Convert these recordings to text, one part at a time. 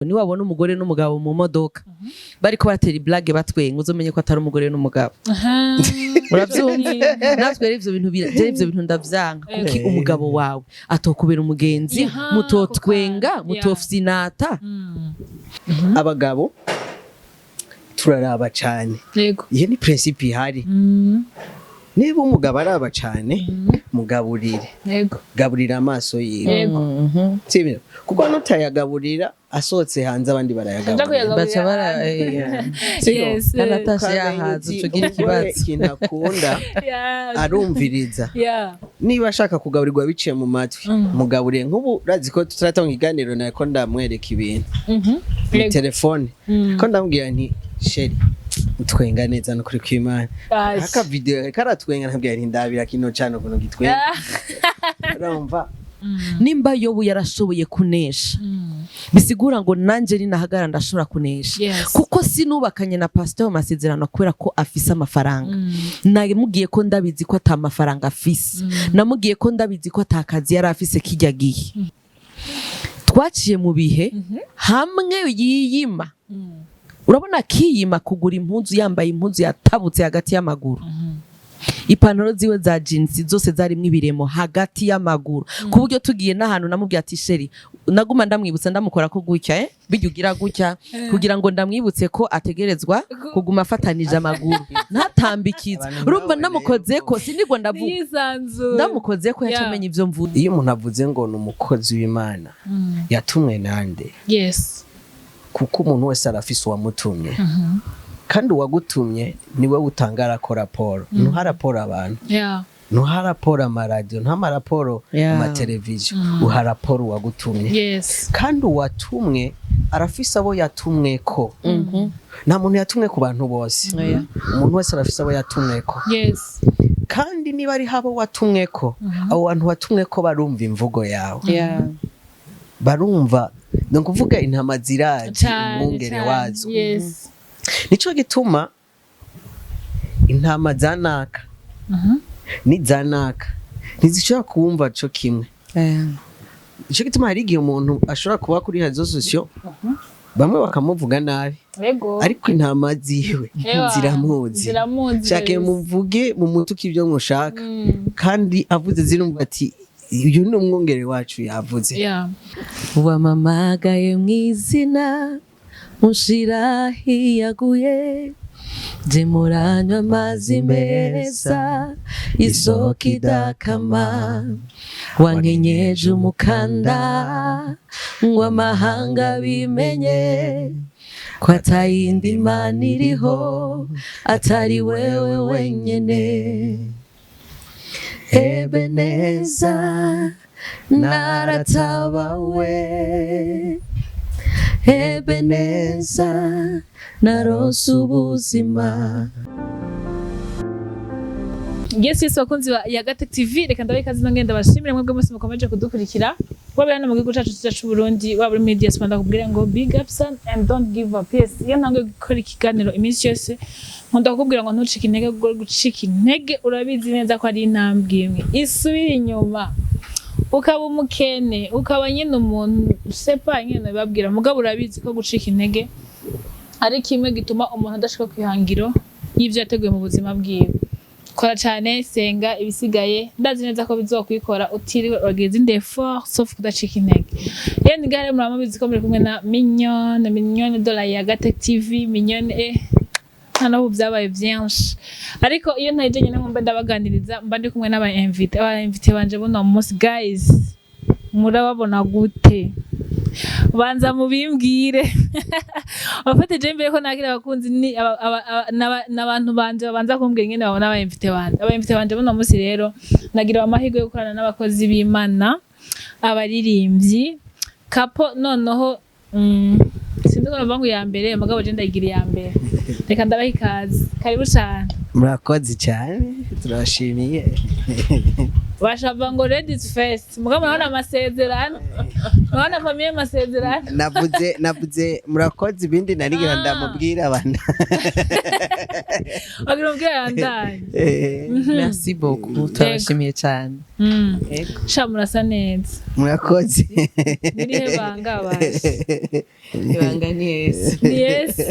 Niwabona umugore n'umugabo mu modoka bariko batera iblague batwenga, uzomenye ko atari umugore n'umugabo. Uravyumva? Natwe rero ivyo bintu je ivyo bintu ndavyanka, kuki umugabo wawe atokubera umugenzi, mutotwenga, ako kantu. mutofyinata? Abagabo turaraba cyane. Iyo ni principe ihari. Niba umugabo araba cyane, mugaburire. Gaburira amaso yiwe. Sibyo? Kuko nutayagaburira, asohotse hanze abandi barayagaburira. Kuyagaburira. Baca bara Sibyo? Yes. Kandi atashe Ukamenya yahaze, uti, uca ugira umugore ikibazo. ikintu akunda, arumviriza. Niba ashaka kugaburirwa biciye mu matwi, mugaburire. Nk'ubu urazi ko turatanga ikiganiro, nako ndamwereka ibintu mu telefone, ko ndamubwira nti: "Chéri, utwenga neza nukuri kw'Imana." Gosh. Aka video karatwenga, ntabwira nti: "Ndabira kino cyane ukuntu gitwenga." Urumva? Nimba Yobu yarashoboye kunesha, bisigura ngo nanje ninahagara ndashobora kunesha. Kuko sinubakanye na pastor mu masezerano kubera ko afise amafaranga. Namubwiye ko ndabizi ko ata mafaranga afise, namubwiye ko ndabizi ko ata kazi yari afise kijya gihe. Twaciye mu bihe hamwe yiyima, urabona, akiyima kugura impuzu, yambaye impuzu yatabutse hagati y'amaguru, ipantaro ziwe za jeans zose zarimwo ibiremo hagati y'amaguru, ku buryo tugiye n'ahantu namubwiye ati: "Chéri," naguma ndamwibutsa, ndamukora ko gutya, bijya ugira gutya kugira ngo ndamwibutse ko ategerezwa kuguma afatanije amaguru, ntatambikize. Abantu Urumva, nkawe ndamukoze rero. ko sinigwa ndavuga. Yisanzuye. Ndamukoze ko yaca amenya ivyo mvuze. Iyo umuntu avuze ngo ni umukozi w'Imana, yatumwe nande? Kuko umuntu wese arafise uwamutumye, kandi uwagutumye niwe utanga raporo. Ntuha raporo abantu, ntuha raporo amaradiyo, ntuha amaraporo amateleviziyo, uha raporo uwagutumye. Kandi uwatumwe arafise abo yatumwe ko. Nta muntu yatumwe ku bantu bose. Umuntu wese arafise abo yatumwe ko. Kandi niba ari abo watumwe ko, abo bantu watumwe ko barumva imvugo yawe. Barumva, ni ukuvuga intama zirazi umwungere wazo. Nico gituma intama za naka n'iza naka ntizishobora kuwumva co kimwe. Nico gituma hari igihe umuntu ashobora kuba kuri réseaux sociaux, bamwe bakamuvuga nabi, ariko intama ziwe Ewa, ziramuzi. Ziramuzi. Shake muvuge mu mutuka ibyo mushaka, kandi avuze zirumva ati: "Uyu ni umwungere wacu yavuze." Wamamagaye mu izina, unshira hiyaguye, je muranywa amazi meza, isoko idakama. Wankenyeje umukanda ngo amahanga bimenye ko atayindi Mana iriho atari wewe wenyene. Ebeneza, naratabawe. Ebeneza, naronse ubuzima. Yes, bakunzi ba Yagatec TV, reka ndabaha ikaze, nongera ndabashimire mwebwe mwese mukomeje kudukurikira, waba hano mu gihugu cacu cyiza c'u Burundi, waba uri muri diaspora. Ndakubwira ngo big up son and don't give up. Yes, iyo ntanguye gukora ikiganiro iminsi yose nkunda kukubwira ngo ntucike intege, kuko gucika intege urabizi neza ko ari intambwe imwe isubira inyuma, ukaba umukene, ukaba nyine umuntu sepa nyine babwira. Mugabo urabizi ko gucika intege ari kimwe gituma umuntu adashika ku ihangiro y'ivyo yateguye mu buzima bwiwe. Kora cyane, senga, ibisigaye ndazi neza ko bizokwikora utiriwe uragira izindi effort, sauf kudacika intege. Rero ni gare muraba mubizi ko muri kumwe na Mignone, Mignone de la Yagatec TV, Mignone noneho ubu byabaye byinshi. Ariko iyo ntayije nyine nkumva ndabaganiriza, mba ndi kumwe n'aba invité. Aba invité banje buno munsi, guys, murababona gute? Banza mubimbwire. Abafate mbere ko nakira abakunzi ni n'abantu banje babanza kumbwira ingene babona aba invité banje. Aba invité banje buno munsi rero, nagira amahirwe yo gukorana n'abakozi b'Imana, abaririmbyi kapo. Noneho sinzi ko navuga ngo iya mbere, mugabo je ndayigira iya mbere. Reka ndabaha ikaze, karibu cane. Murakoze cyane, turabashimiye. Bashava ngo ladies first, mugabo murabona amasezerano, murabona famille amasezerano. Navuze murakoze, ibindi narigira ndamubwira abana. Bagira umubwira yandanye. Merci beaucoup, turabashimiye cyane. Sha, murasa neza. Murakoze. Nirihe banga baje? Ibanga ni Yesu. Ni Yesu.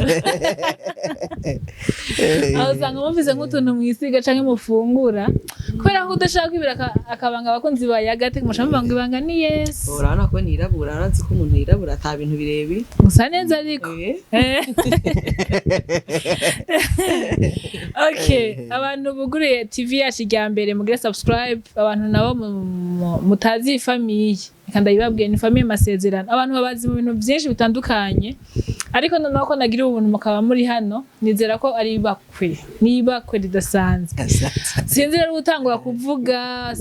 Aho usanga mufise nk'utuntu mwisiga canke mufungura, kubera ko udashaka kwibira akabanga abakunzi ba Yagate, musha muvuga ngo ibanga ni Yesu. Urabona ko nirabura, urazi ko umuntu yirabura ata bintu birebire. Musa neza ariko. Okay, abantu buguriye TV yacu irya mbere, mugire subscribe. Abantu nabo mutazi iyi famille, reka ndayibabwiye, ni famille Masezerano. Abantu babazi mu bintu byinshi bitandukanye, ariko noneho ko nagira ubuntu mukaba muri hano, nizera ko ari ibakwe, ni ibakwe ridasanzwe. Sinzi rero gutangura kuvuga,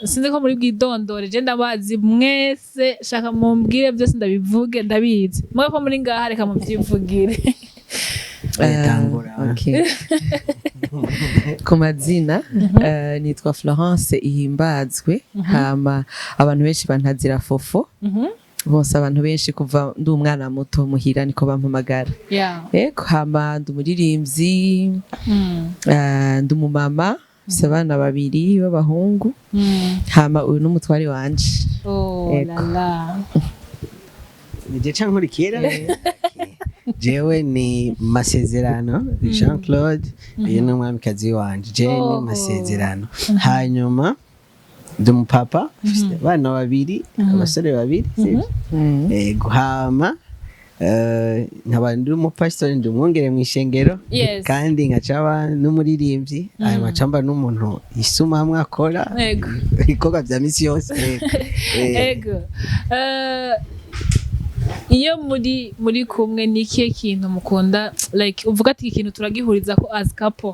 sinzi ko muri bwidondore. Je ndabazi mwese, shaka mumbwire byose ndabivuge, ndabizi muga ko muri ngaha, reka mubyivugire. Tangura. Okay. Ku mazina nitwa Florence Ihimbazwe, hama abantu benshi bantazira Fofo. Bose, abantu benshi, kuva ndi umwana muto muhira niko bampamagara. Ego, hama ndi umuririmbyi, ndi umumama, mfise abana babiri b'abahungu, hama uyu n'umutware wanje. Oh Ego. la la. Nije canke nkurikira? Jewe ni Masezerano Jean Claude, uyu ni umwamikazi wanje. Jewe ni Masezerano, hanyuma ndi umupapa, mfise abana babiri, abasore babiri, sivyo? Ego, hama nkaba ndi umupasitori, ndi umwungere mu ishengero, kandi nkacaba n'umuririmbyi, hanyuma nkacaba n'umuntu yisumamwe akora ibikorwa vya misi yose. Ego. Ego. Iyo muri kumwe, ni ikihe kintu mukunda, like uvuga ati ikintu turagihuriza ko as couple,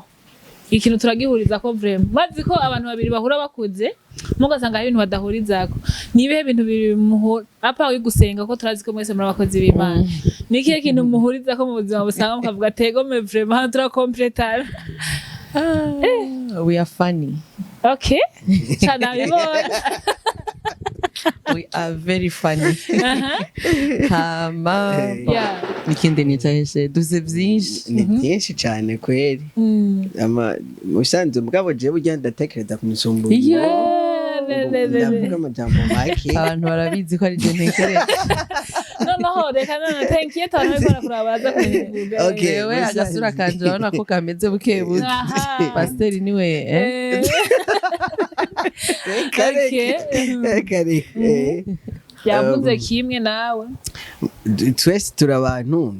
ikintu turagihuriza ko vraiment? Mazi ko abantu babiri bahura bakuze, mugasanga hari ibintu badahurizako. Ni ibihe bintu bibiri muhura apa uri gusenga, ko turazi ko mwese muri abakozi b'Imana? Ni ikihe kintu muhurizako mu buzima busanga mukavuga tegome, vraiment hano turakompletana? We are funny. Okay, ca nabibonye. We are very funny. Hama ikindi nicaheshe duze byinshi. Ni byinshi cyane kweri. Mu bisanzwe mugabo jewe burya ndatekereza ku misumbu. Yeah, ne, ne, ne, ne. Ndavuga amajambo make. Abantu barabizi ko ari je ntekereza. Noneho reka none tenkiye abantu bariko barakura baza kumenya. Okay. Jewe agasura kanje urabona ko kameze buke buke. Pasiteri niwe, eh? Reka reka reka reka. Yavuze kimwe nawe. Twese turi abantu,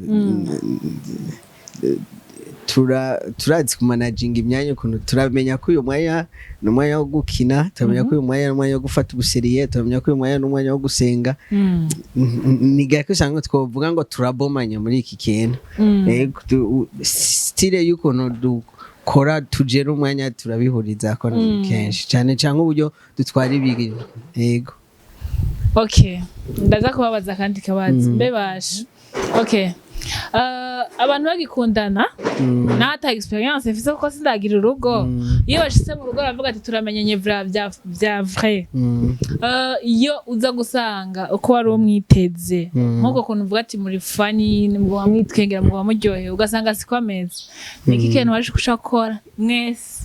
turazi kumanaginga imyanya, ukuntu turamenya ko uyu mwanya ni umwanya wo gukina, turamenya ko uyu mwanya ni umwanya wo gufata ubuseriye, turamenya ko uyu mwanya ni umwanya wo gusenga. Ni gake usanga twovuga ngo turabomanya muri iki kintu. Ego, style y'ukuntu dukora, tugera umwanya turabihuriza ko kenshi cyane, cyangwa uburyo dutwara ibintu, yego. Okay, ndaza kubabaza akandi kabazo mbe basha. Okay, abantu bagikundana, nata experience mfise kuko sindagira urugo, iyo bashitse mu rugo baravuga ati turamenyanye vya vrai. Iyo uza gusanga uko wari umwiteze, nk'uko kuntu uvuga ati muri funny, muguma mwitwengera, muguma muryohewe, ugasanga siko ameze, ni iki kintu waje gushaka gukora mwese?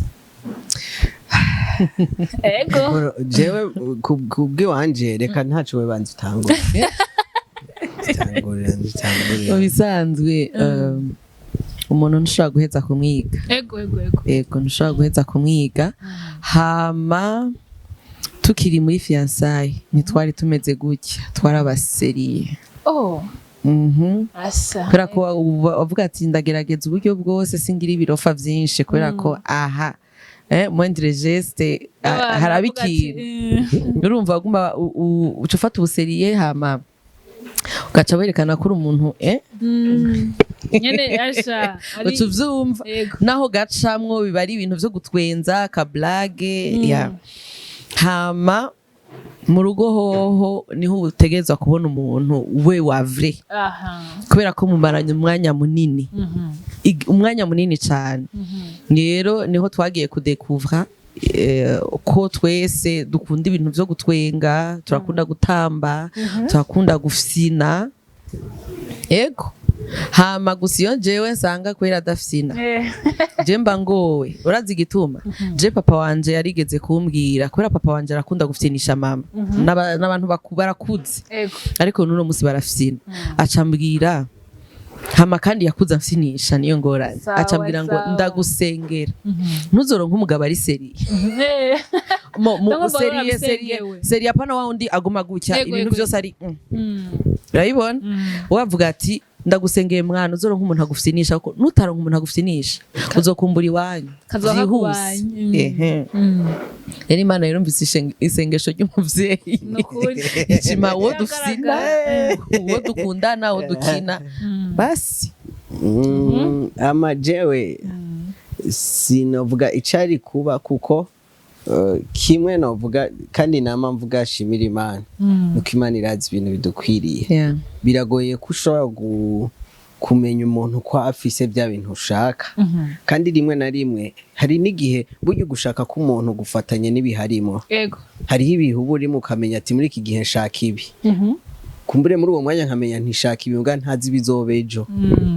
Ego. Bro, jewe ku bw'iwanje, reka ntaco, we banza utangure. Utangurira, Mu utangurira. bisanzwe, umuntu ntushobora guheza kumwiga. Ego ego ego. Ego, ntushobora guheza kumwiga. Hama tukiri muri fiançailles ntitwari tumeze gutya, twarabaseriye. Oh. Asa. Kubera ko wavuga ati ndagerageza uburyo bwose singira ibirofa vyinshi, kubera ko aha moindre geste Abantu haraba bavuga ati, ikintu. Urumva waguma uca ufata ubuseriye, hama ugaca werekana ko uri umuntu, Nyene asha ari uca uvyumva. Naho gacamwo biba ari ibintu vyo gutwenza, kablague ya. Hama mu rugo hoho niho utegerezwa kubona umuntu we wa vrai, kubera ko mumaranye umwanya munini, umwanya munini cane. Rero niho twagiye kudekuvra. ko twese dukunda ibintu vyo gutwenga, turakunda gutamba, turakunda gufyina. Ego, hama gusa iyo jewe nsanga kubera adafyina, je mba ngowe. Urazi igituma? Je papa wanje yarigeze kumbwira, kubera papa wanje arakunda gufyinisha mama. N'abantu barakuze, ariko n'uno musi barafyina. Aca ambwira, hama kandi yakuze amfyinisha, niyo ngorane. Aca ambwira ngo "Ndagusengera ntuzoronke umugabo ari sérieux." Ndumva Sérieux, sérieux. warabisengewe. Sérieux, apana wa wundi aguma gutya, ibintu vyose ari Urabibona? Wavuga ati: "Ndagusengeye mwana, uzoronka umuntu agufyinisha, kuko nutaronka umuntu agufyinisha uzokumbura iwanyu Kazoba vyihuse." kakubanyu. Ehe. Rero Imana yarumvise isengesho ry'umuvyeyi, Nukuri. icima uwo dufyina, Biragaragara. uwo dukundana, uwo dukina, basi. Ama jewe sinovuga icari kuba, kuko kimwe novuga kandi nama mvuga, shimira Imana, nuko Imana irazi ibintu bidukwiriye. Biragoye ko ushobora kumenya umuntu ko afise bya bintu ushaka, kandi rimwe na rimwe hari n'igihe burya ugushaka ko umuntu gufatanya n'ibiharimo. Hariho ibihe uba urimo ukamenya ati: "Muri iki gihe nshaka ibi." Kumbure muri uwo mwanya nkamenya ntishaka ibi, mbwa ntazi ibizoba ejo.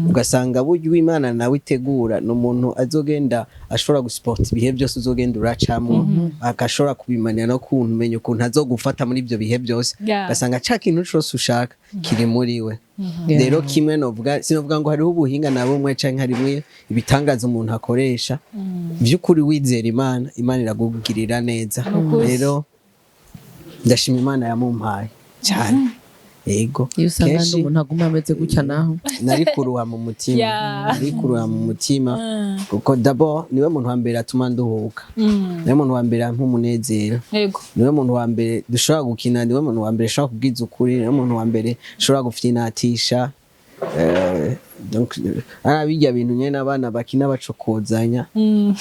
Ugasanga burya uwimana nawe itegura ni umuntu azogenda ashobora gusupporta ibihe byose uzogenda uracamwo, agashobora kubimanira no kumenya ukuntu azogufata muri ibyo bihe byose. Ugasanga ca kintu cose ushaka kiri muri we. Rero kimwe novuga, sinovuga ngo hariho ubuhinga na bumwe canke harimwo ibitangaza umuntu akoresha. Vy'ukuri wizera Imana, Imana iragugirira neza. Rero ndashima Imana yamumpaye cyane, yego. Iyo usanga Kenshi umuntu aguma ameze gutya naho? Nari kuruha mu mutima. Nari kuruha mu mutima, kuko d'abord niwe muntu wa mbere atuma nduhuka, niwe muntu wa mbere ampa umunezero, niwe muntu wa mbere dushobora gukina, niwe muntu wa mbere ushobora kubwiza ukuri, niwe muntu wa mbere ushobora gufyinatisha. Donc ari bijya bintu nyene abana bakina bacokozanya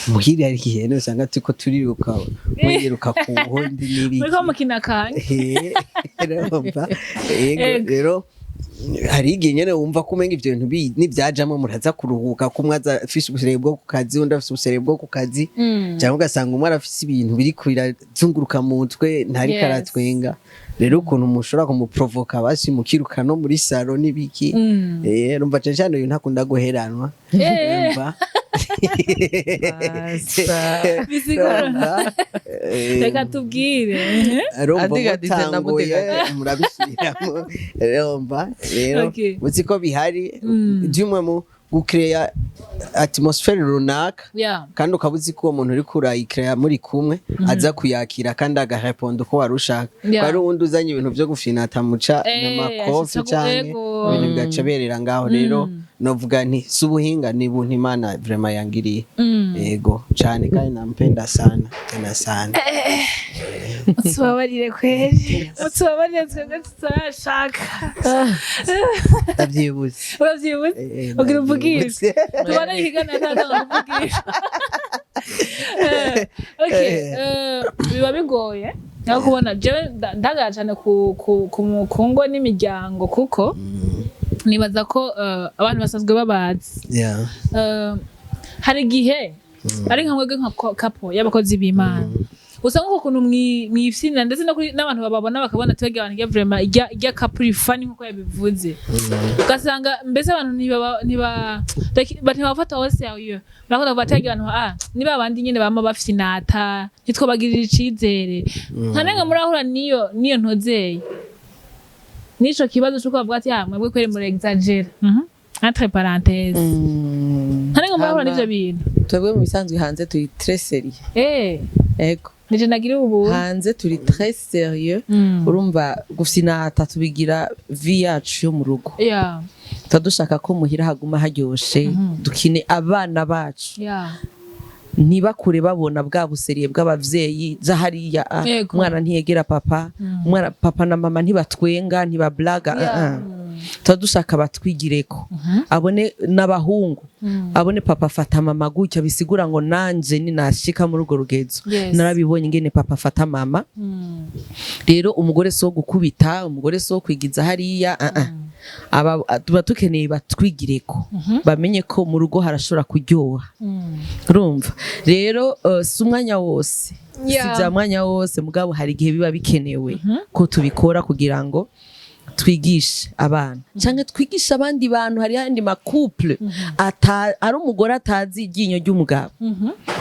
muhira, hari igihe usanga turiko turiruka, mwiruka ku wundi n'ibiki. Muriko mukina kanya. Urumva? Yego. Rero hari igihe nyene wumva ko umenga ivyo bintu nivyajamwo muraza kuruhuka, ko umwe aza afise ubusere bwo ku kazi, undi afise ubusere bwo ku kazi, cyangwa ugasanga umwe arafise ibintu biri birazunguruka mu mutwe, ntariko aratwenga. Rero ukuntu mushobora kumuprovoka, basi mukiruka no muri salon n'ibiki. Urumva, cane cane uyu ntakunda guheranwa. Urumva? Basa. Bisigura. Urumva? Reka tubwire. Urumva, Adigadize mutanguye ndamudigadiza. murabisubiramo. Urumva rero, uzi ko bihari byumwe mu gucreya atmosphere runaka, kandi ukaba uzi ko uwo muntu uriko urayicreya muri kumwe aza kuyakira kandi agareponda uko wari ushaka. Hari uwundi uzanye ibintu vyo gufinata, muca n'amakofi canke ibintu bigaca berera ngaho. Rero novuga nti si ubuhinga, ni buntu Imana vraiment yangiriye. Yego cane, kandi nampenda sana tena sana. Mutubabarire kweri, mutubabarire, twebwe tutarashaka. Ndavyibutse. Uravyibutse? Ugira uvugishe. Ndavyibutse. Tubona ikiganiro atatanga kuvugisha. Okay, biba bigoye naho kubona. Jewe ndagara cane ku ngo n'imiryango, kuko nibaza ko abantu basanzwe babazi. Hari igihe ari nka mwebwe nka couple y'abakozi b'Imana, usanga uko kuntu mwifyinira, ndetse no n'abantu bababona bakabona ati: "Barya abantu vraiment irya couple funny," nkuko yabivuze. Ugasanga mbese abantu ntiba like, ntibabafata au sérieux. Barakunda kuvuga ati: "Barya abantu, ni babandi nyene bama bafyinata, ntitwobagirira icizere." Nta nenga murahura niyo ntozeye nico kibazo c'uko bavuga ati: "Ah, mwebwe kweri muri exagère," entre parenthèses? Nta nenga murahura n'ivyo bintu? Twebwe mu bisanzwe hanze turi très sérieux. Ego. Nije nagira ubu. Hanze turi très sérieux. Urumva, gufinata tubigira vie yacu yo mu rugo. Tuba dushaka ko muhira haguma haryoshe, dukine, abana bacu ntibakure babona bwa bu sérieux bw'abavyeyi za hariya, ah, umwana ntiyegera papa, umwana, papa na mama ntibatwenga, ntibablaga. Tuba dushaka batwigireko, abone n'abahungu, abone papa afata mama gutya, bisigura ngo nanje ninashika muri urwo rugezo, narabibonye ingene papa afata mama. Rero umugore si wo gukubita, umugore si wo kwigiza hariya, ah ah. Aba tuba tukeneye batwigireko, bamenye ko mu rugo harashobora kuryoha. Urumva rero, si umwanya wose, si bya mwanya wose, mugabo hari igihe biba bikenewe ko tubikora kugira ngo twigishe abana canke twigishe abandi bantu. Hari andi ma couple ari umugore atazi iryinyo ry'umugabo,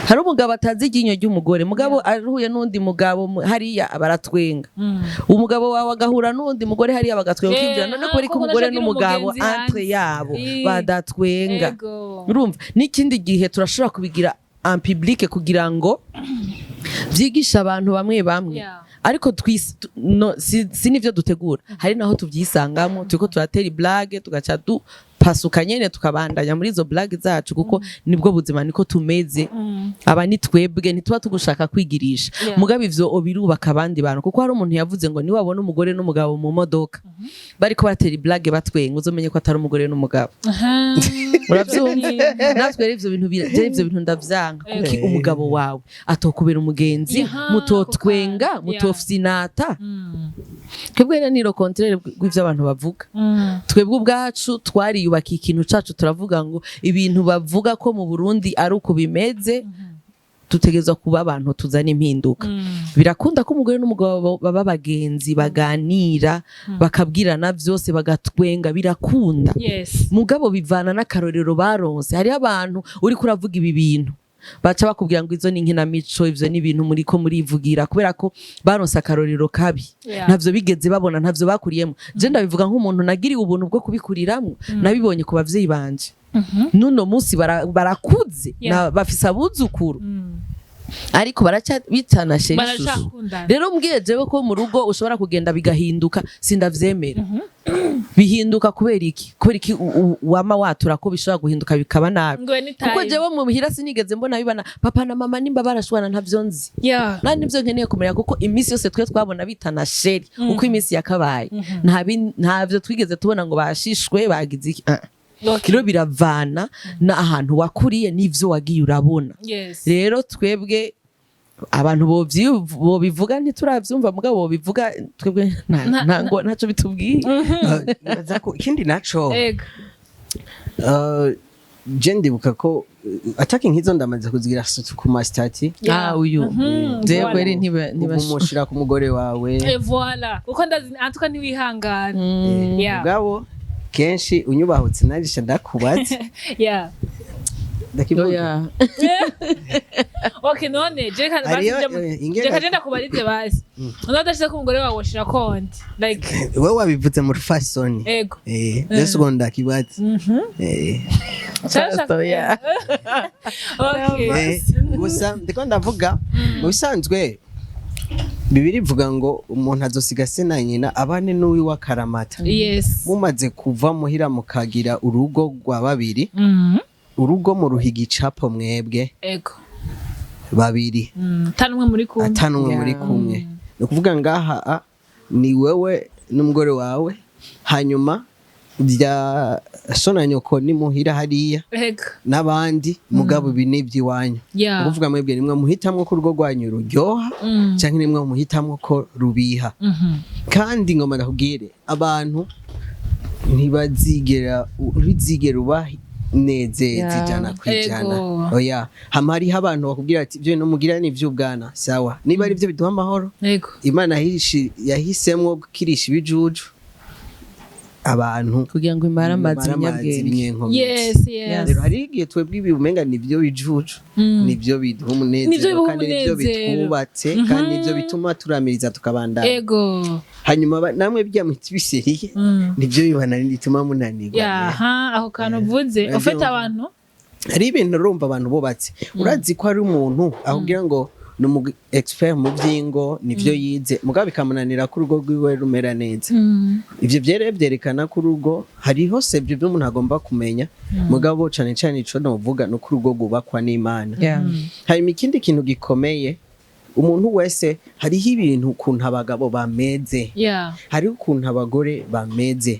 hari umugabo atazi iryinyo ry'umugore, mugabo aruhuye n'undi mugabo hariya baratwenga, umugabo wawe agahura n'undi mugore hariya bagatwenga, ukibwira none ko ariko kuko umugore nashagira n'umugabo umugenzi hanze. entre yabo badatwenga. Urumva, n'ikindi gihe turashobora kubigira en public kugira ngo vyigishe abantu bamwe bamwe, ariko no, si nivyo dutegura. Hari naho tuvyisangamo turiko turatera blague, tugaca dupasuka nyene, tukabandanya muri izo blague zacu, kuko nibwo buzima, niko tumeze. Aba ni twebwe, ntituba tugushaka kwigirisha. Mugabo ivyo birubaka abandi bantu, kuko hari umuntu yavuze ngo niwabona umugore n'umugabo mu modoka bariko batera blague batwenga, uzomenye ko atari umugore n'umugabo. Uravyumva? Natwe rero ivyo bintu je ivyo bintu ndavyanka, kuko umugabo wawe atokubera umugenzi, mutotwenga, ako kantu. mutofyinata. Twebwe rero ni le contraire rw'ivyo abantu bavuga. Twebwe ubwacu twariyubakiye ikintu cacu, turavuga ngo ibintu bavuga ko mu Burundi ari uko bimeze, dutegerezwa kuba abantu tuzana impinduka. Birakunda ko umugore n'umugabo baba abagenzi, baganira, bakabwirana vyose, bagatwenga, birakunda. Mugabo bivana n'akarorero baronse. Hariho abantu uriko uravuga ibi bintu baca bakubwira ngo izo ni inkinamico, ivyo ni ibintu muriko murivugira, kubera ko baronse akarorero kabi. Ntavyo bigeze babona, ntavyo bakuriyemo. Je ndabivuga nk'umuntu nagiriwe ubuntu bwo kubikuriramwo, nabibonye ku bavyeyi banje. N'uno munsi barakuze, bafise abuzukuru, ariko baraca bitana chéri, chouchou. Baracakundana. Rero mbwiye jewe ko mu rugo ushobora kugenda bigahinduka, sindavyemera. Bihinduka kubera iki? Kubera iki wama watura ko bishobora guhinduka bikaba nabi? Ngo ni Kuko time. jewe mu muhira sinigeze mbona bibana. Papa na mama nimba barashwana, ntavyo nzi, nta nivyo nkeneye kumenya, kuko iminsi yose twe twabona bitana chéri uko iminsi yakabaye. Ntavyo twigeze tubona ngo bashishwe, bagize iki. Ah. Rero biravana n'ahantu wakuriye n'ivyo wagiye urabona. Rero twebwe abantu bobivuga ntituravyumva, mugabo bobivuga twebwe ntango ntaco bitubwiye. Nibaza ko ikindi naco, Ego. Je ndibuka ko ataki nk'izo ndamaze kuzigira surtout ku ma statuts. Ah, uyu jewe Voilà. kweri Ugumushira ku mugore wawe. Et voilà. Kuko ndazi antuka ntiwihangana. Mugabo kenshi unyubahutse nanjye ndakubatse. Ndakivuga. Oya. Okay, none je kandi Hariyo, basi je kaje ndakubarize basi. None udashize ko umugore wawe woshira konti. Like Wewe wabivuze mu rufasoni. Ego. Mbese ubwo ndakibatse. Shasha. Oya. Okay. Gusa ndiko ndavuga mu bisanzwe Bibiri ivuga ngo umuntu azosiga se na nyina abane n'uwiwe akaramata. Mumaze kuva muhira mukagira urugo rwa babiri, urugo muruha igicapo mwebwe Ego. babiri. Tanumwe muri kumwe. Atanumwe muri kumwe. Ni ukuvuga ngaha ni wewe n'umugore wawe, hanyuma bya so na nyoko ni muhira hariya Ego. n'abandi, mugabo ibi ni iby'iwanyu. Ni ukuvuga mwebwe nimwe muhitamwo ko urugo rwanyu ruryoha canke nimwe muhitamwo ko rubiha. Kandi ngoma ndakubwire, abantu ntibazigera, ntibizigera ubanezeza 100%. Oya, hama hariho abantu bakubwira ati ibyo bintu mugira ni ivy'ubwana. Sawa, niba ari byo biduha amahoro. Imana yahisemwo gukirisha ibijuju abantu kugira ngo imare amazi imare amazi ibinyabwenge. ibinyenkomezi. Yes. Rero hari igihe twebwe ibi umenga nivyo bijuju, nivyo biduha Nivyo umunezero, biduha kandi nivyo umunezero. bitwubatse, kandi nivyo bituma turamiriza tukabandanya. Hanyuma namwe bya muti biseriye, nivyo bituma munanirwa. Yaha, aho kantu uvuze ufite abantu. Hari ibintu urumva abantu bubatse, urazi ko hari umuntu akubwira ngo ni umu expert mu by'ingo, nivyo yize, mugabo bikamunanira ko urugo rwiwe rumera neza. Ivyo vyere vyerekana ko urugo hariho sebyo byo umuntu agomba kumenya, mugabo cane cane ico novuga ni uko urugo rwubakwa n'Imana. Hanyuma ikindi kintu gikomeye Umuntu wese, hariho ibintu ukuntu abagabo bameze, hariho ukuntu abagore bameze,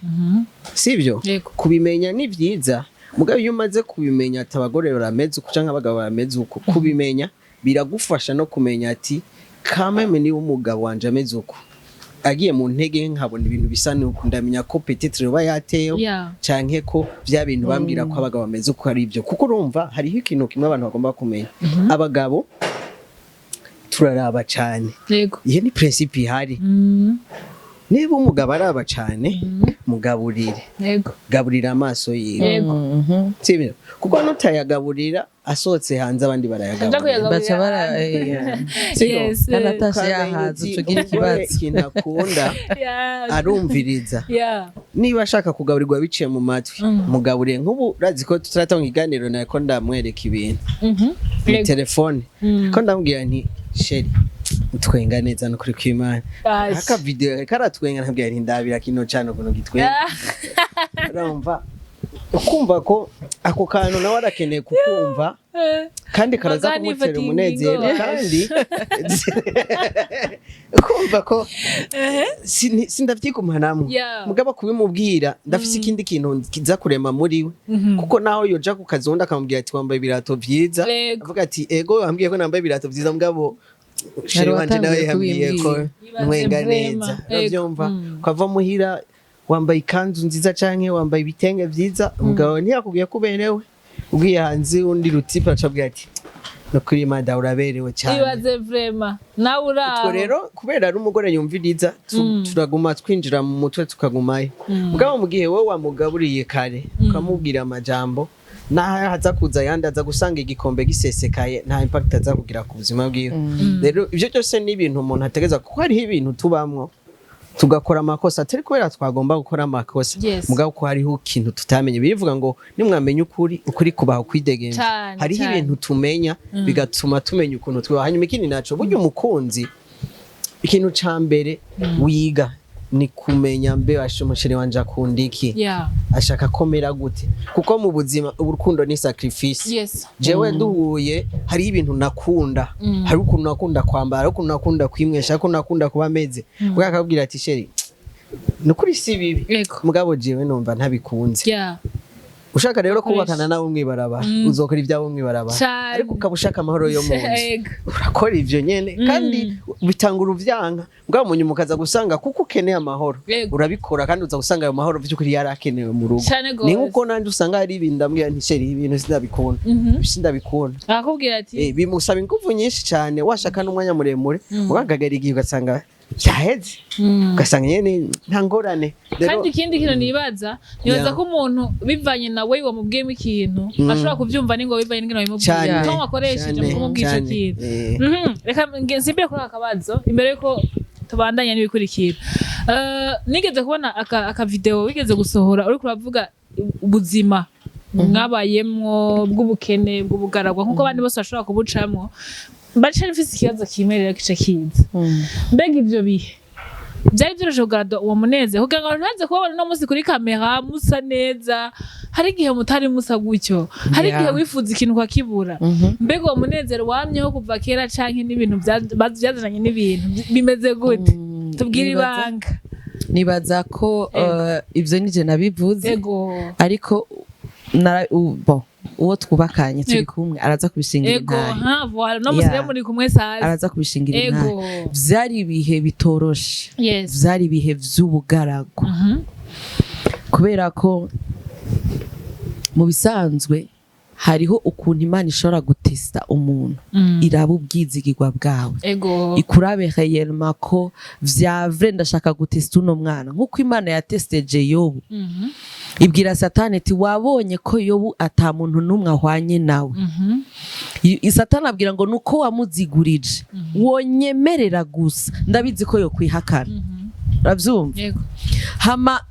sibyo? Yego. Kubimenya ni byiza, mugabo iyo umaze kubimenya ati abagore barameze uku canke abagabo barameze uku, kubimenya biragufasha no kumenya ati kameme niba umugabo wanje ameze uku, agiye mu ntege nkabona ibintu bisa nuku, ndamenya ko peut-être yoba yatewe canke ko vya bintu bambwira ko abagabo bameze uko ari ibyo. Kuko urumva, hariho ikintu kimwe abantu bagomba kumenya: abagabo turaraba cane. Iyo ni principe ihari. Niba umugabo araba cane, mugaburire. Gaburira amaso yiwe. Sibyo? Kuko nutayagaburira, asohotse hanze abandi Aja barayagaburira. kuyagaburira Baca bara ahandi. Sibyo? Yes. Kandi atashe Ukamenya yahaze, uti, uca ugira umugore ikibazo. ikintu akunda, arumviriza. Niba ashaka kugaburirwa biciye mu matwi, mugaburire. Nk'ubu urazi ko turatanga ikiganiro, nako ndamwereka ibintu mu telefone, ko ndamubwira nti: "Chéri, utwenga neza nukuri kw'Imana." Aje. Aka video karatwenga, ntabwira nti: "Ndabira kino cana ukuntu gitwenga." Urumva, ukumva ko ako kantu nawe arakeneye kukumva, kandi karaza Magani kumutera ifata umunezero. ingingo. Kandi ukumva ko sindavyigumanamwo, mugabo kubimubwira ndafise ikindi kintu kiza kurema muri we, kuko naho yoja ku kazi, undi akamubwira ati: "Wambaye ibirato vyiza," avuga ati: "Ego, wambwiye ko nambaye ibirato vyiza, mugabo chéri wanje nawe watanguye yambwiye ko kubimbwira. ntwenga Ibaze neza." vraiment. Uravyumva? Ukava muhira wambaye ikanzu nziza canke wambaye ibitenge vyiza, umugabo ntiyakubwiye ko uberewe. Ugiye hanze, undi rutipe acabwira ati: "Nukuri mada uraberewe cyane." Ibaze vraiment nawe uraho. Utwo rero, kubera ari umugore yumviriza, turaguma twinjira mu mutwe, tukagumayo. Mugabo mu gihe wowe wamugaburiye kare, ukamubwira amajambo, naho haza kuza ayandi, aza gusanga igikombe gisesekaye, nta impact aza kugira ku buzima bwiwe. Rero ibyo byose ni ibintu umuntu ategereza, kuko hariho ibintu tubamwo tugakora amakosa atari kubera twagomba gukora amakosa, mugabo ko hariho ikintu tutamenye. Birivuga ngo nimwamenya ukuri, ukuri kubaho kwidegemvya. Hariho ibintu tumenya bigatuma tumenya ukuntu twibaho. Hanyuma ikindi naco, burya umukunzi, ikintu ca mbere wiga ni kumenya: mbe washe umu chéri wanje akunda iki? Ashaka komera gute? Kuko mu buzima urukundo ni sacrifice. Jewe duhuye, hariho ibintu nakunda, hari ukuntu nakunda kwambara, hari ukuntu nakunda kwimwesha, hari ukuntu nakunda kuba ameze. Ubwo akabwira ati: "Chéri, nukuri si bibi, mugabo jewe numva ntabikunze." Ushaka rero Bakoresha. kubakana nawe mwibarabara, uzokora ibyawe mwibarabara, ariko ukaba ushaka amahoro yo mu nzu, urakora ivyo nyene, kandi bitanga uruvyanka, mugabo mu nyuma ukaza gusanga kuko ukeneye amahoro, urabikora, kandi uza gusanga ayo mahoro vy'ukuri yari akenewe mu rugo. Cane Ni gose. nkuko nanje usanga hari ibintu ndambwira nti: "Chéri, ibintu sindabikunda, sindabikunda." Akakubwira ati Bimusaba ingufu nyinshi cyane, washaka n'umwanya muremure, ugagagara igihe ugasanga byaheze, ugasanga nyene nta ngorane. Rero Kandi ikindi kintu nibaza ko umuntu bivanye na we wamubwiyemo ikintu, ashobora kubyumva ningo bivanye n'ingene wabimubwiye, tom wakoresheje mu kumubwira ico kintu. Reka nsimbire kuri aka kabazo imbere yuko tubandanya n'ibikurikira. Nigeze kubona aka video wigeze gusohora, uriko uravuga ubuzima mwabayemwo bw'ubukene, bw'ubugaragwa, nk'uko abandi bose bashobora kubucamwo. Mbaca mfise ikibazo kimwe rero kica kiza: mbega ivyo bihe byari byoroshe kugarada uwo munezero, kugira ngo abantu ntibaze kubabona uno munsi kuri kamera musa neza? Hari igihe mutari musa gutyo, hari igihe wifuza ikintu ukakibura. Mbega uwo munezero wamyeho kuva kera, canke n'ibintu byazananye n'ibintu bimeze gute? Tubwire ibanga. Nibaza ko ivyo nije nabivuze, ariko bon, uwo twubakanye turi kumwe araza kubishingira intahe. Ha, voilà, no musi muri kumwe sasa. Araza kubishingira intahe. Vyari ibihe bitoroshe, vyari ibihe vy'ubugaragu, kubera ko mu bisanzwe hariho ukuntu Imana ishobora gutesta umuntu, iraba ubwizigirwa bwawe, ikurabe réellement ko vya vrai. Ndashaka gutesta uno mwana nk'uko Imana yatesteje Yobu. Ibwira Satani ati: "Wabonye ko Yobu ata muntu n'umwe ahwanye nawe?" Satani abwira ngo: "Nuko wamuzigurije, wonyemerera gusa, ndabizi ko yokwihakana." Uravyumva? Ego. Hama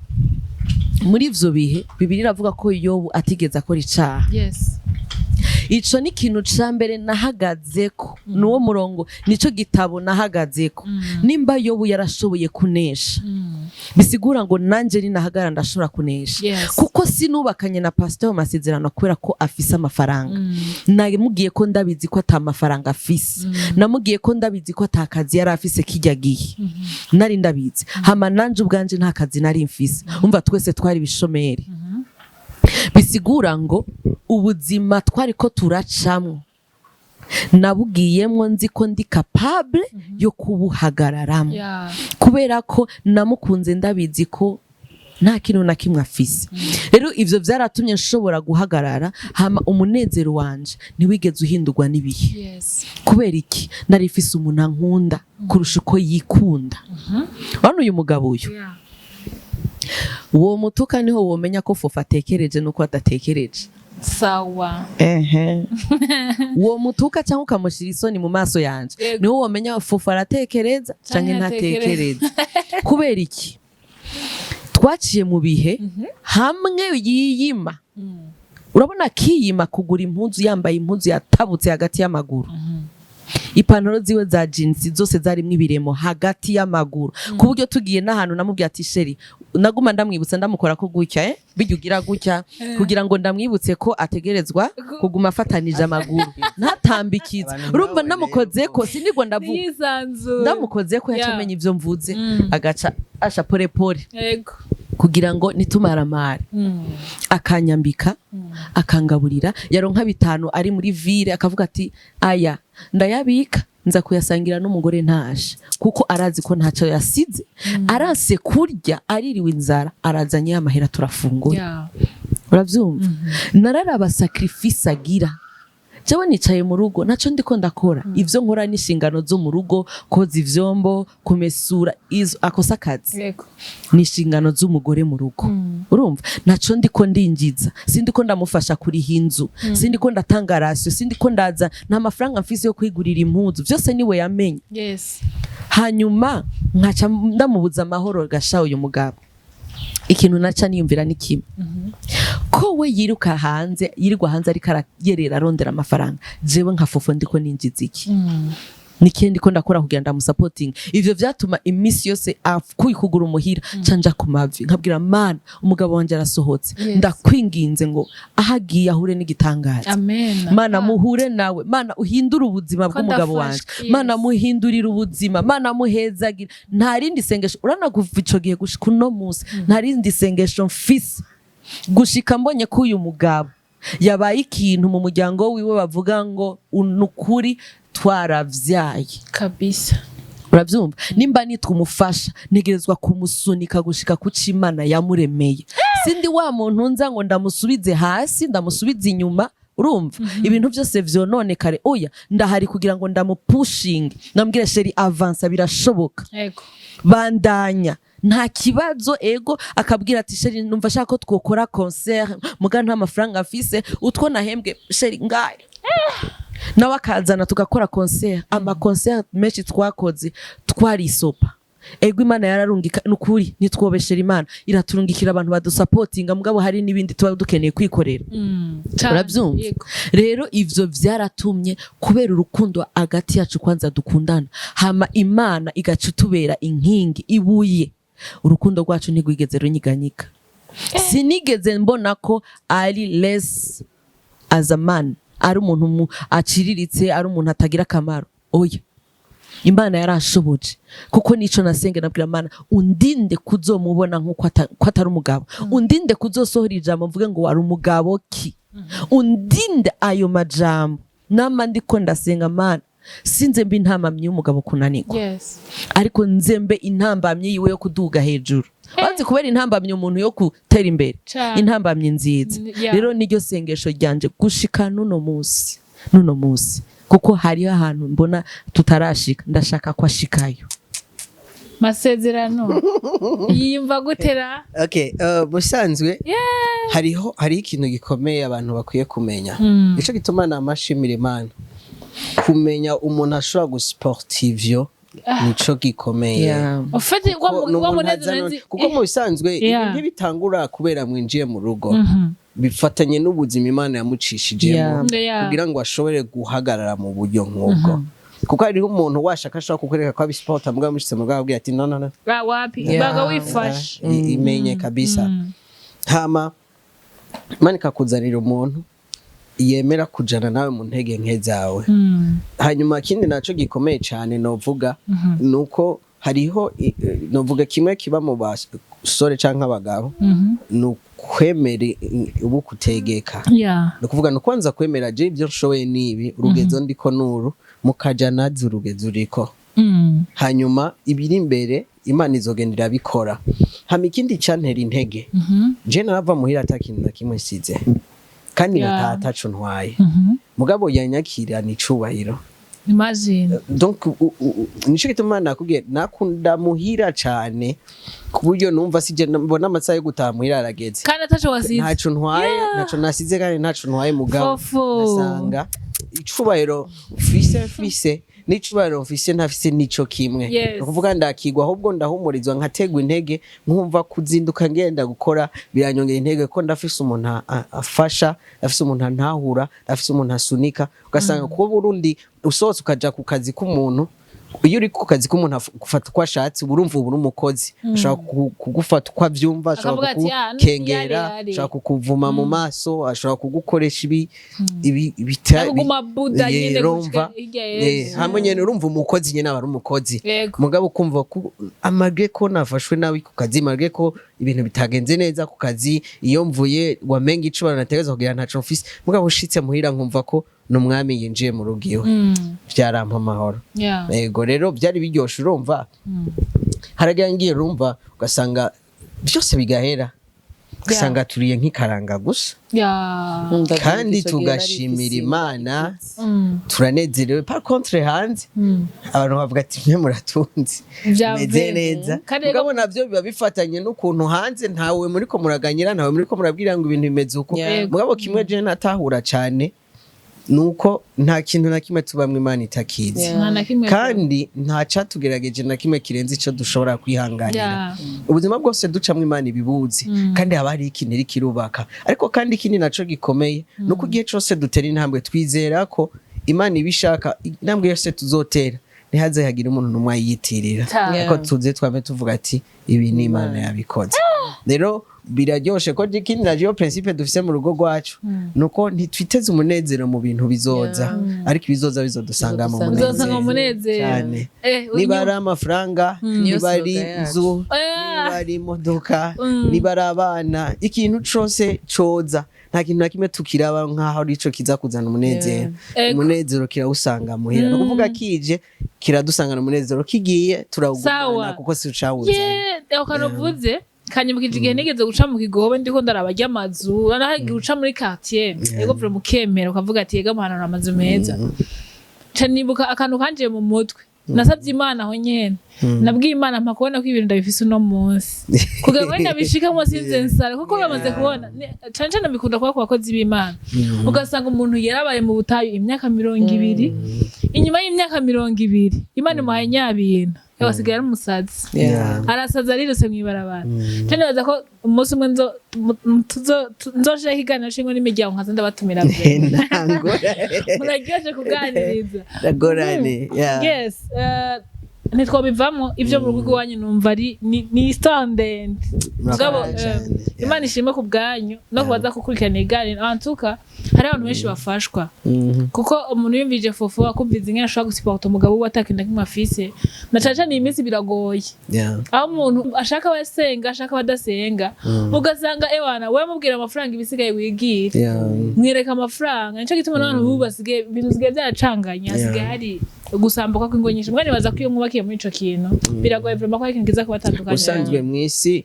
muri ivyo bihe, Bibiliya iravuga ko Yobu atigeze akora icaha. Ico ni ikintu ca mbere nahagazeko, nuwo murongo, nico gitabo nahagazeko. Nimba Yobu yarashoboye kunesha, bisigura ngo nanje ninahagara ndashobora kunesha. Kuko sinubakanye na pasteur Masezerano kubera ko afise amafaranga. Namubwiye ko ndabizi ko ata mafaranga afise, namubwiye ko ndabizi ko ata kazi yari afise kijya gihe, nari ndabizi. Hama nanje ubwanje nta kazi nari mfise. Umva, twese twari ibishomeri. Bisigura ngo ubuzima twari ko turacamwo, nabugiyemwo nzi ko ndi capable yo kubuhagararamo, kubera ko namukunze ndabizi ko nta kintu na kimwe afise. Rero ivyo vyaratumye nshobora guhagarara. Hama umunezero wanje ntiwigeze uhindurwa n'ibihe. Kubera iki? Nari mfise umuntu ankunda kurusha uko yikunda. Urabona uyu mugabo uyu, uwo mutuka niho womenya ko Fofa atekereje nuko adatekereje. Sawa. Ehe, uwo mutuka cyangwa ukamushyira isoni mu maso yanje, niho womenya Fofa aratekereza canke Canke ntatekereza. Kubera iki? Twaciye mu bihe hamwe yiyima. Urabona, akiyima kugura impuzu, yambaye impuzu yatabutse hagati y'amaguru, ipantaro ziwe za jeans zose zarimwo ibiremo hagati y'amaguru, ku buryo tugiye n'ahantu namubwiye ati: "Chéri," naguma ndamwibutsa, ndamukora ko gutya, bijya ugira gutya kugira ngo ndamwibutse ko ategerezwa kuguma afatanije amaguru, ntatambikize. Abantu Urumva, nk'abo ndamukoze ko sinigwa ndavuga. Yisanzure. Ndamukoze ko yaca amenya ivyo mvuze, agaca asha pole pole kugira ngo nitumaramare. Akanyambika, akangaburira, yaronka 5 ari muri ville akavuga ati: "Aya ndayabika, nza kuyasangira n'umugore ntaje," kuko arazi ko ntacyo yasize. Aranse kurya, aririwe inzara, arazanye amahera turafungura. Uravyumva, nararaba sacrifice agira. Jewe nicaye mu rugo, ntaco ndiko ndakora. Ivyo nkora n'inshingano zo mu rugo, koza ivyombo, kumesura, izo akosa akazi, ni inshingano z'umugore mu rugo. Urumva, ntaco ndiko ndinjiza, sindiko ndamufasha kuriha inzu, sindiko ndatanga ration, sindiko ndaza, nta mafaranga mfise yo kwigurira impuzu, vyose niwe yamenye. Hanyuma nkaca ndamubuza amahoro gasha uyu mugabo. Ikintu naca niyumvira ni kimwe: ko we yiruka hanze, yirirwa hanze ariko arayerera arondera amafaranga, jewe nka Fofo ndiko ninjiza iki? Nikihe ndiko ndakora kugira ndamusapotinga? Ivyo vyatuma iminsi yose akuye kugura umuhira canja ku mavi, nkabwira: "Mana, umugabo wanje arasohotse, ndakwinginze ngo aho agiye ahure n'igitangaza." Amen. Mana, muhure nawe. Mana, uhindure ubuzima Ko bw'umugabo wanje. ndafashwe, yes. Mana, muhindurire ubuzima. Mana, muhezagira. Nta rindi sengesho. Urabona, kuva ico gihe gushika uno munsi nta rindi sengesho mfise, gushika mbonye ko uyu mugabo yabaye ikintu mu muryango wiwe, bavuga ngo nukuri twaravyaye. Kabisa. Uravyumva, nimba nitwa umufasha, ntegerezwa kumusunika gushika ku c'Imana yamuremeye. Sindi wa muntu nza ngo ndamusubize hasi, ndamusubize inyuma. Urumva, ibintu byose vyononekare. Oya, ndahari kugira ngo ndamupushinge, ndamubwire: "Chéri, avance, birashoboka." "Bandanya, nta kibazo." Ego, akabwira ati: "Chéri, numva ashaka ko twokora concert, muga nta mafaranga afise, utwo nahembwe, chéri, ngayo." Nawe akazana tugakora concert. Ama concert menshi twakoze twarisopa. Ego, Imana yararungika, nukuri ntitwobeshera, Imana iraturungikira abantu badusapotinga, mugabo hari n'ibindi tuba dukeneye kwikorera. Cane. Urabyumva? Yego. Rero ivyo vyaratumye, kubera urukundo hagati yacu, kwanza dukundana, hama Imana igaca itubera inkingi, ibuye, urukundo rwacu ntirwigeze runyiganyika. Sinigeze mbona ko ari less as a man, ari umuntu aciriritse, ari umuntu atagira akamaro. Oya, Imana yarashoboje, kuko nico nasenge, nabwira Imana: "Undinde kuzomubona nk'uko ko atari umugabo, undinde kuzosohora ijambo mvuge ngo wari umugabo ki, undinde ayo majambo." Nama ndiko ndasenga: "Mana, sinze mbe intambamyi y'umugabo kunanirwa, ariko nze mbe intambamyi yiwe yo kuduga hejuru." Bazi kubera intambamyi umuntu yo gutera imbere, intambamyi nziza. Rero niryo sengesho ryanje gushika nuno munsi, nuno munsi, kuko hariho ahantu mbona tutarashika, ndashaka ko ashikayo. Masezerano yiyumva gutera? Okay, busanzwe hariho ikintu gikomeye abantu bakwiye kumenya. Nico gituma namashimira Imana. Kumenya umuntu ashobora gusporta ivyo, nico gikomeye. Ufite Kuko wa ni wa umuntu munezero kuko mu bisanzwe ibi ntibitangura kubera mwinjiye mu rugo. Bifatanye n'ubuzima Imana yamucishijemo kugira ngo ashobore guhagarara mu buryo nk'ubwo, kuko hariho umuntu washaka ashobora kukwereka ko abisupporta, mugabo mushitse mugabo abwira ati: "No, no, no." Ba wapi. Baga wifashe. Imenye kabisa. Hama Imana ikakuzanira umuntu yemera kujana nawe mu ntege nke zawe. Hanyuma ikindi naco gikomeye cyane novuga nuko hariho novuga kimwe kiba mu basore canke abagabo, ni ukwemera ubu kutegeka. Ni ukuvuga ni ukwanza kwemera: je ibyo nshoboye nibi, urugezo ndiko nuru, mukaja nazi urugezo uriko. Hanyuma ibiri imbere Imana izogenda irabikora. Hama ikindi cantera intege, je narava muhira ata kintu na kimwe nsize, kandi ngataha ataco ntwaye, mugabo yanyakirana icubahiro. Imagine. Donc nico gituma nakubwiye nakunda muhira cane, ku buryo numva sije mbona amasaha yo gutaha muhira arageze. Kandi ataco wasize. Ntaco ntwaye. Ntaco nasize kandi ntaco ntwaye, mugabo Fofo. ngasanga icubahiro mfise n'icubahiro mfise ntafise nico kimwe. Ni ukuvuga ndakigwa, ahubwo ndahumurizwa, nkategwa intege, nkumva kuzinduka ngenda gukora biranyongera intege, ko ndafise umuntu afasha, ndafise umuntu antahura, ndafise umuntu asunika. Ugasanga kuba Burundi usohotse ukaja ku kazi k'umuntu, iyo uri ku kazi k'umuntu gufata uko ashatse, uba urumva uba uri umukozi, ashobora kugufata uko avyumva, ashobora Akavuga ati, "Ah, kugukengera, yare, yare." ashobora kukuvuma mu maso, ashobora kugukoresha ibi bita Akuguma buda nyene urumva gushika hirya y'ejo. Hamwe nyene urumva umukozi nyene aba ari umukozi. Mugabo ukumva ko amagre ko nafashwe nabi ku kazi, malgré ko ibintu bitagenze neza ku kazi, iyo mvuye wamenga icubahiro nategerezwa kugira ntaco mfise, mugabo ushitse muhira nkumva ko n'umwami yinjiye mu rugo iwe. Vyarampa amahoro. Yego, rero byari biryoshe. Urumva haragira ngiye, urumva ugasanga byose bigahera, ugasanga turiye nk'ikaranga gusa. Kandi tugashimira Imana, turanezerewe. Par contre hanze abantu bavuga ati: "Mwe muratunze, meze neza." Kandi Mugabo navyo biba bifatanye n'ukuntu hanze ntawe muriko muraganyira, ntawe muriko murabwira ngo ibintu bimeze uko. Mugabo kimwe je natahura cane nuko nta kintu na kimwe tubamwo Imana itakizi. Nta na kimwe. Kandi nta catugerageje na kimwe kirenze ico dushobora kwihanganira. Ubuzima bwose ducamwo Imana ibibuzi, kandi haba hariho ikintu iriko irubaka. Ariko kandi ikindi naco gikomeye nuko igihe cose dutera intambwe twizera ko Imana ibishaka, intambwe yose tuzotera ntihaze hagire umuntu n'umwe ayiyitirira, ariko tuze twame tuvuga ati: "Ibi ni Imana yabikoze." Rero biraryoshe ko ikindi nayo principe dufise mu rugo rwacu nuko ntitwiteze umunezero mu bintu bizoza, ariko ibizoza bizodusanga mu Bizosanga mu munezero munezero. Cyane. Niba ari amafaranga, Niyo niba ari slogan yacu. inzu, niba ari imodoka, niba ari abana, ikintu cose coza, nta kintu na kimwe tukiraba nk'aho arico kiza kuzana umunezero. Umunezero kirawusanga muhira. Ni ukuvuga kije kiradusangana umunezero, kigiye turawugumana, kuko si ucawuzanye. Ye, ako kantu uvuze kanyibukije igihe nigeze guca mu Kigobe, ndiko ndaraba ry'amazu, naragiye uca muri quartier, yego vure mukemera ukavuga ati: "Yega muhanura amazu meza." Ca nibuka akantu kanjiye mu mutwe, nasabye Imana aho nyene, nabwiye Imana: "Mpa kubona ko ibintu ndabifise uno munsi kugira ngo nabishikamo sinze nsare," kuko bamaze kubona cane cane bikunda kuba ku bakozi b'Imana, ugasanga umuntu yarabaye mu butayu imyaka 20, inyuma y'imyaka 20 Imana imuhaye nyabintu, asigaye ari umusazi. Arasaza, arirutse mw'ibarabara. Nce nibaza ko umunsi umwe nzoshiraho ikiganiro c'ingo n'imiryango, nkaza ndabatumira. Muraryoshe kuganiriza. Ndagorane, yeah. Yes, ntitwabivamo ivyo mu rugo iwanyu, numva ari ni histoire ndende. Mugabo Murakoze cyane. Imana ishimwe ku bwanyu no kubaza gukurikirana iganiro. En tout cas hari abantu benshi bafashwa, kuko umuntu yumvije Fofo akumviza ingene ashobora gusupporta umugabo we atakinda kimwe afise, na cane cane iyi minsi biragoye, aho umuntu ashaka abasenga, ashaka abadasenga, ugasanga ewana wewe mubwira amafaranga, ibisigaye wigira, mwereka amafaranga. Nico gituma n'abantu bubu basigaye, ibintu bisigaye byaracanganye, hasigaye hari gusambuka kw'ingo nyinshi. Mbwa nibaza ko iyo mwubakiye muri ico kintu, biragoye vraiment ko hari ikintu kiza kubatandukanya. Usanzwe mw'isi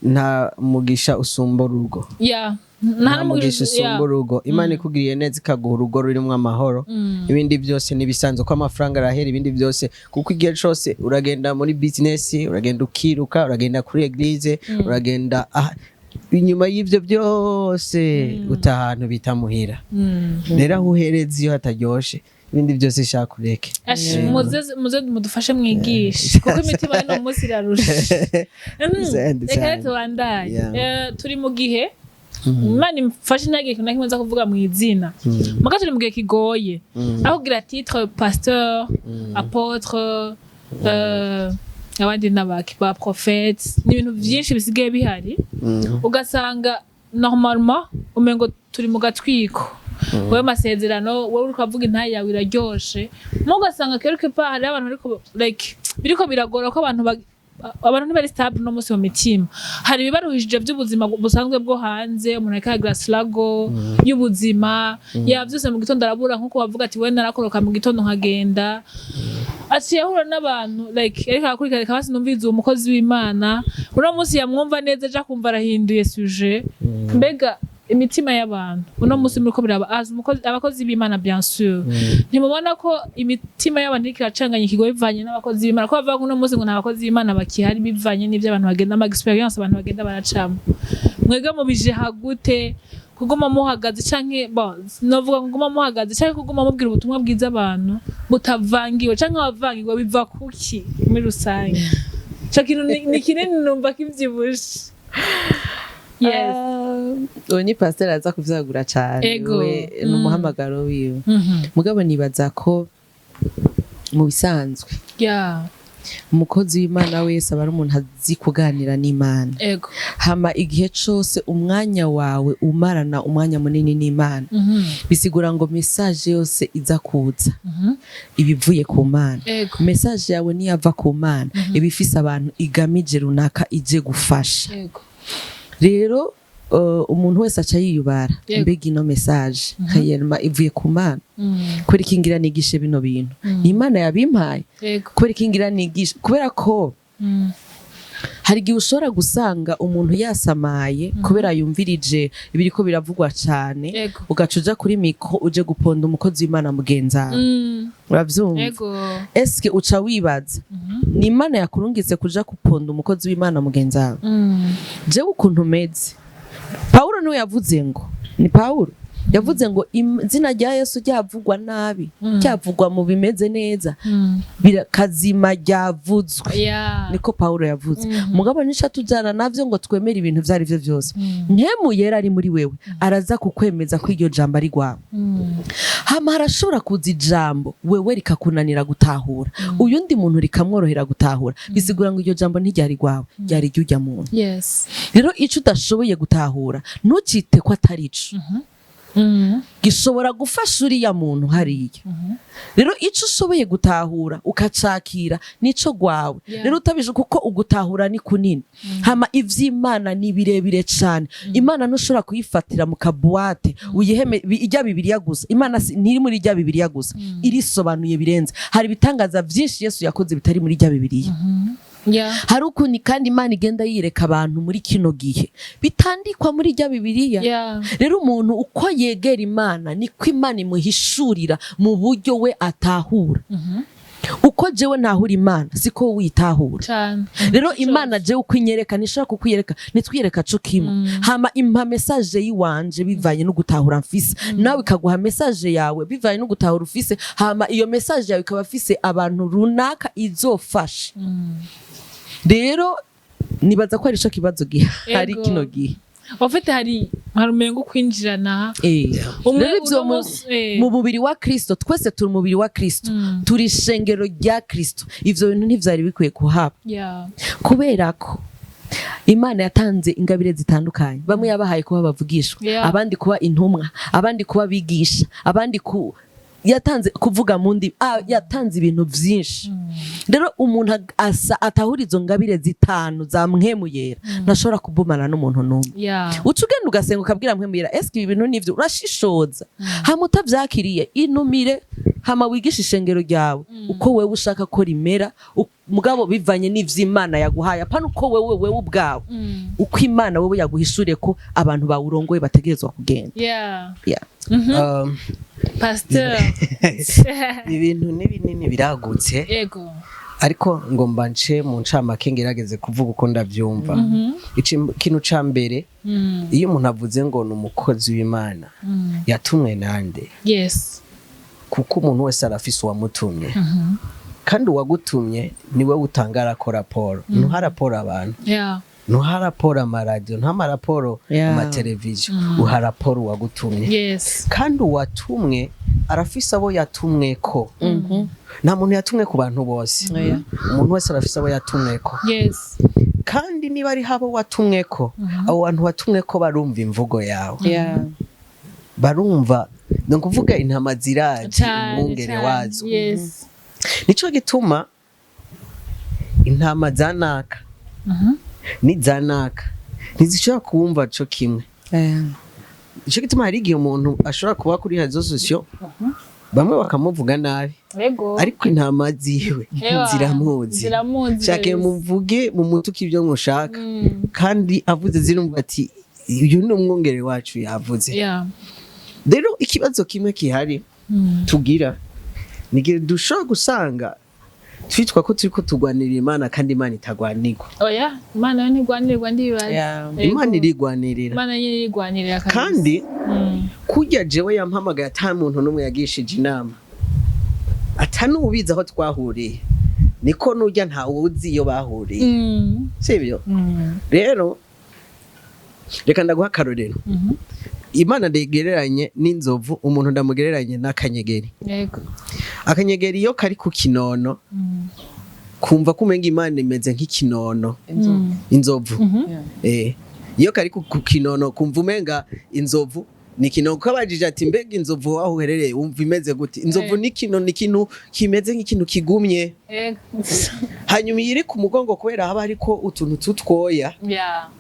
nta mugisha usumba urugo. Nta Nta mugisha usumba urugo. Imana ikugiriye neza ikaguha urugo rurimo amahoro, ibindi byose n'ibisanzwe, ko amafaranga arahera, ibindi byose, kuko igihe cose uragenda muri business, uragenda ukiruka, uragenda kuri église, uragenda ah, inyuma y'ivyo byose utaha ahantu bita muhira. Rero aho uhereza iyo hataryoshe, ibindi byose shaka ureke. Ash, muze muze mudufashe mwigishe, kuko imitima y'uno munsi irarusha. Sende Reka rero cyane. tubandanye. Turi mu gihe Imana imfashe, ntagire ikintu na kimwe nza kuvuga mu izina, muga turi mu gihe kigoye, aho kugira titre pasteur, apôtre, abandi n'abaki, ba prophète, ni ibintu vyinshi bisigaye bihari. Ugasanga normalement umengo turi mu gatwiko. Wowe masezerano, wowe uriko uravuga, intayi yawe iraryoshe, mo ugasanga quelque part hariho abantu bariko, like, biriko biragora ko abantu abantu ntibari stable no munsi mu mitima. Hari ibibaruhishije by'ubuzima busanzwe bwo hanze, umuntu ariko aragira struggle y'ubuzima yavyuse mu gitondo, arabura nkuko bavuga ati: "We narakoroka mu gitondo nkagenda." Aciye ahura n'abantu, like, ariko arakurikira, reka basi numvirize uwo mukozi w'Imana uno munsi, yamwumva neza, aja kumva arahinduye sujet. Mbega imitima y'abantu uno munsi muriko biraba as abakozi b'Imana, bien sûr, ntimubona ko imitima y'abantu iriko iracanganya ikigo bivanye n'abakozi b'Imana, ko bavuga ko uno munsi ngo nta bakozi b'Imana bakihari, bivanye n'ivyo abantu bagenda, ama expérience abantu bagenda baracamo? Mwebwe mubije hagute kuguma muhagaze, canke, bon, novuga ngo kuguma muhagaze canke kuguma mubwira ubutumwa bwiza abantu butavangiwe, canke abavangiwe biva kuki muri rusange? Ico kintu ni kinini, numva kivyibushe, yes. Uwo ni pasiteri, aza kuvyagura cane. We ni umuhamagaro wiwe. Mugabo nibaza ko mu bisanzwe umukozi w'Imana wese aba ari umuntu azi kuganira n'Imana. Hama igihe cose umwanya wawe umarana umwanya munini n'Imana, bisigura ngo message yose iza kuza iba ivuye ku Mana. Message yawe niyava ku Mana, iba ifise abantu igamije runaka ije gufasha. Rero umuntu wese aca yiyubara: mbega ino message nkayerma ivuye ku Mana? Kubera iki ngira nigishe bino bintu? Ni Imana yabimpaye? Kubera iki ngira nigishe? Kubera ko hari igihe ushobora gusanga umuntu yasamaye kubera yumvirije ibiriko biravugwa cane, ugaca uja kuri micro uje guponda umukozi w'Imana mugenzawe. Uravyumva? Eske uca wibaza ni Imana yakurungitse kuja guponda umukozi w'Imana mugenzawe? Jewe ukuntu meze, Pawulo niwe yavuze ngo, ni Pawulo yavuze ngo izina rya Yesu ryavugwa nabi, ryavugwa mu bimeze neza, kazima ryavuzwe. Niko Pawulo yavuze. Mugabo nica tujana navyo ngo twemere ibintu ivyo ari vyo vyose. Mpwemu Yera ari muri wewe araza kukwemeza ko iryo jambo ari rwawe. Hama harashobora kuza ijambo wewe rikakunanira gutahura, uyundi muntu rikamworohera gutahura. Bisigura ngo iryo jambo ntiryari rwawe, ryari iry'urya muntu. Rero ico udashoboye gutahura, ntucite ko atari ico. Gishobora gufasha uriya muntu hariya. Rero ico ushoboye gutahura ukacakira, nico gwawe. Rero utabije, kuko ugutahura ni kunini, hama ivy'Imana ni birebire cane. Imana ntushobora kuyifatira mu kabuwate uyiheme ijya Bibiliya gusa. Imana ntiri muri ijya Bibiliya gusa, irisobanuye birenze. Hari ibitangaza vyinshi Yesu yakoze bitari muri ijya Bibiliya. Hari ukuntu kandi Imana igenda yireka abantu muri kino gihe bitandikwa muri ijya Bibiliya. Rero umuntu uko yegera Imana, niko Imana imuhishurira mu buryo we atahura. Uko jewe ntahura Imana, siko wowe uyitahura. Rero Imana jewe uko inyereka ntishobora kukwiyereka, nitwiyereka co kimwe. Hama impa message yiwanje bivanye no gutahura mfise, nawe ikaguha message yawe bivanye no gutahura ufise. Hama iyo message yawe ikaba ifise abantu runaka izofasha. Rero nibaza ko ari ico kibazo gihari kino gihe. Ufite hari umengo kwinjirana umwe. Rero ivyo uno munsi. Mu mubiri wa Kristo, twese turi umubiri wa Kristo, turi ishengero rya Kristo. Ivyo bintu ntivyari bikwiye kuhaba, kubera ko Imana yatanze ingabire zitandukanye. Bamwe yabahaye kuba bavugishwa, abandi kuba intumwa, abandi kuba abigisha, abandi ku yatanze kuvuga mu ndimi, yatanze ibintu vyinshi. Rero umuntu asa atahura izo ngabire zitanu za Mpwemu Yera, ntashobora kubumana n'umuntu n'umwe. Uca ugenda ugasenga, ukabwira Mpwemu Yera: "Eske ibi bintu nivyo?" Urashishoza, hama utavyakiriye, inumire, hama wigishe ishengero ryawe uko wewe ushaka ko rimera, mugabo bivanye n'ivy'Imana yaguhaye, apana uko wewe ubwawe, uko Imana wewe yaguhishuriye ko abantu bawurongoye bategerezwa kugenda. Pasteur. Ibintu ni binini, biragutse. Ariko ngomba nce mu ncamake, ngerageze kuvuga uko ndabyumva. Ikintu ca mbere, iyo umuntu avuze ngo ni umukozi w'Imana, yatumwe nande? Kuko umuntu wese arafise uwamutumye, kandi uwagutumye niwe utanga raporo, ntuha raporo abantu. Ntuha raporo amaradiyo, ntuha amaraporo amateleviziyo, uha raporo uwagutumye. Kandi uwatumwe arafise abo yatumweko. Nta muntu yatumwe ku bantu bose. Umuntu wese arafise abo yatumweko. Kandi niba ari abo watumweko, abo bantu watumweko barumva imvugo yawe. Barumva, ni ukuvuga intama zirazi umwungere wazo. Nico gituma intama za naka n'iza naka ntizishobora kuwumva co kimwe. Nico gituma hari igihe umuntu ashobora kuba kuri réseaux sociaux, bamwe bakamuvuga nabi, ariko intama ziwe Ewa, ziramuzi. Ziramuzi. Shake muvuge mumutuke ibyo mushaka, kandi avuze zirumva ati: "Uyu ni umwungere wacu yavuze." Rero ikibazo kimwe gihari tugira ni igihe dushobora gusanga twitwa ko turiko turwanirira Imana, kandi Imana itagwanirwa. Oya, Imana yo ntigwanirwa, ndibaza. Imana irigwanirira. Imana nyine irigwanirira kabisa. Kandi kurya jewe yampamagaye ata muntu n'umwe yagishije inama, ata n'ubizi aho twahuriye, niko nurya ntawuzi iyo bahuriye. Sibyo? Rero reka ndaguha akarorero. Imana ndayigereranye n'inzovu, umuntu ndamugereranye n'akanyegeri. Akanyegeri iyo kari ku kinono kumva ko umenga Imana imeze nk'ikinono. Inzovu. Iyo kari ku kinono kumva umenga inzovu ni kinono, kuko abajije ati: "Mbega inzovu aho uherereye wumva imeze gute?" Inzovu ni kino, ni ikintu kimeze nk'ikintu kigumye. Hanyuma iyo iri ku mugongo, kubera haba hariko utuntu tutwoya,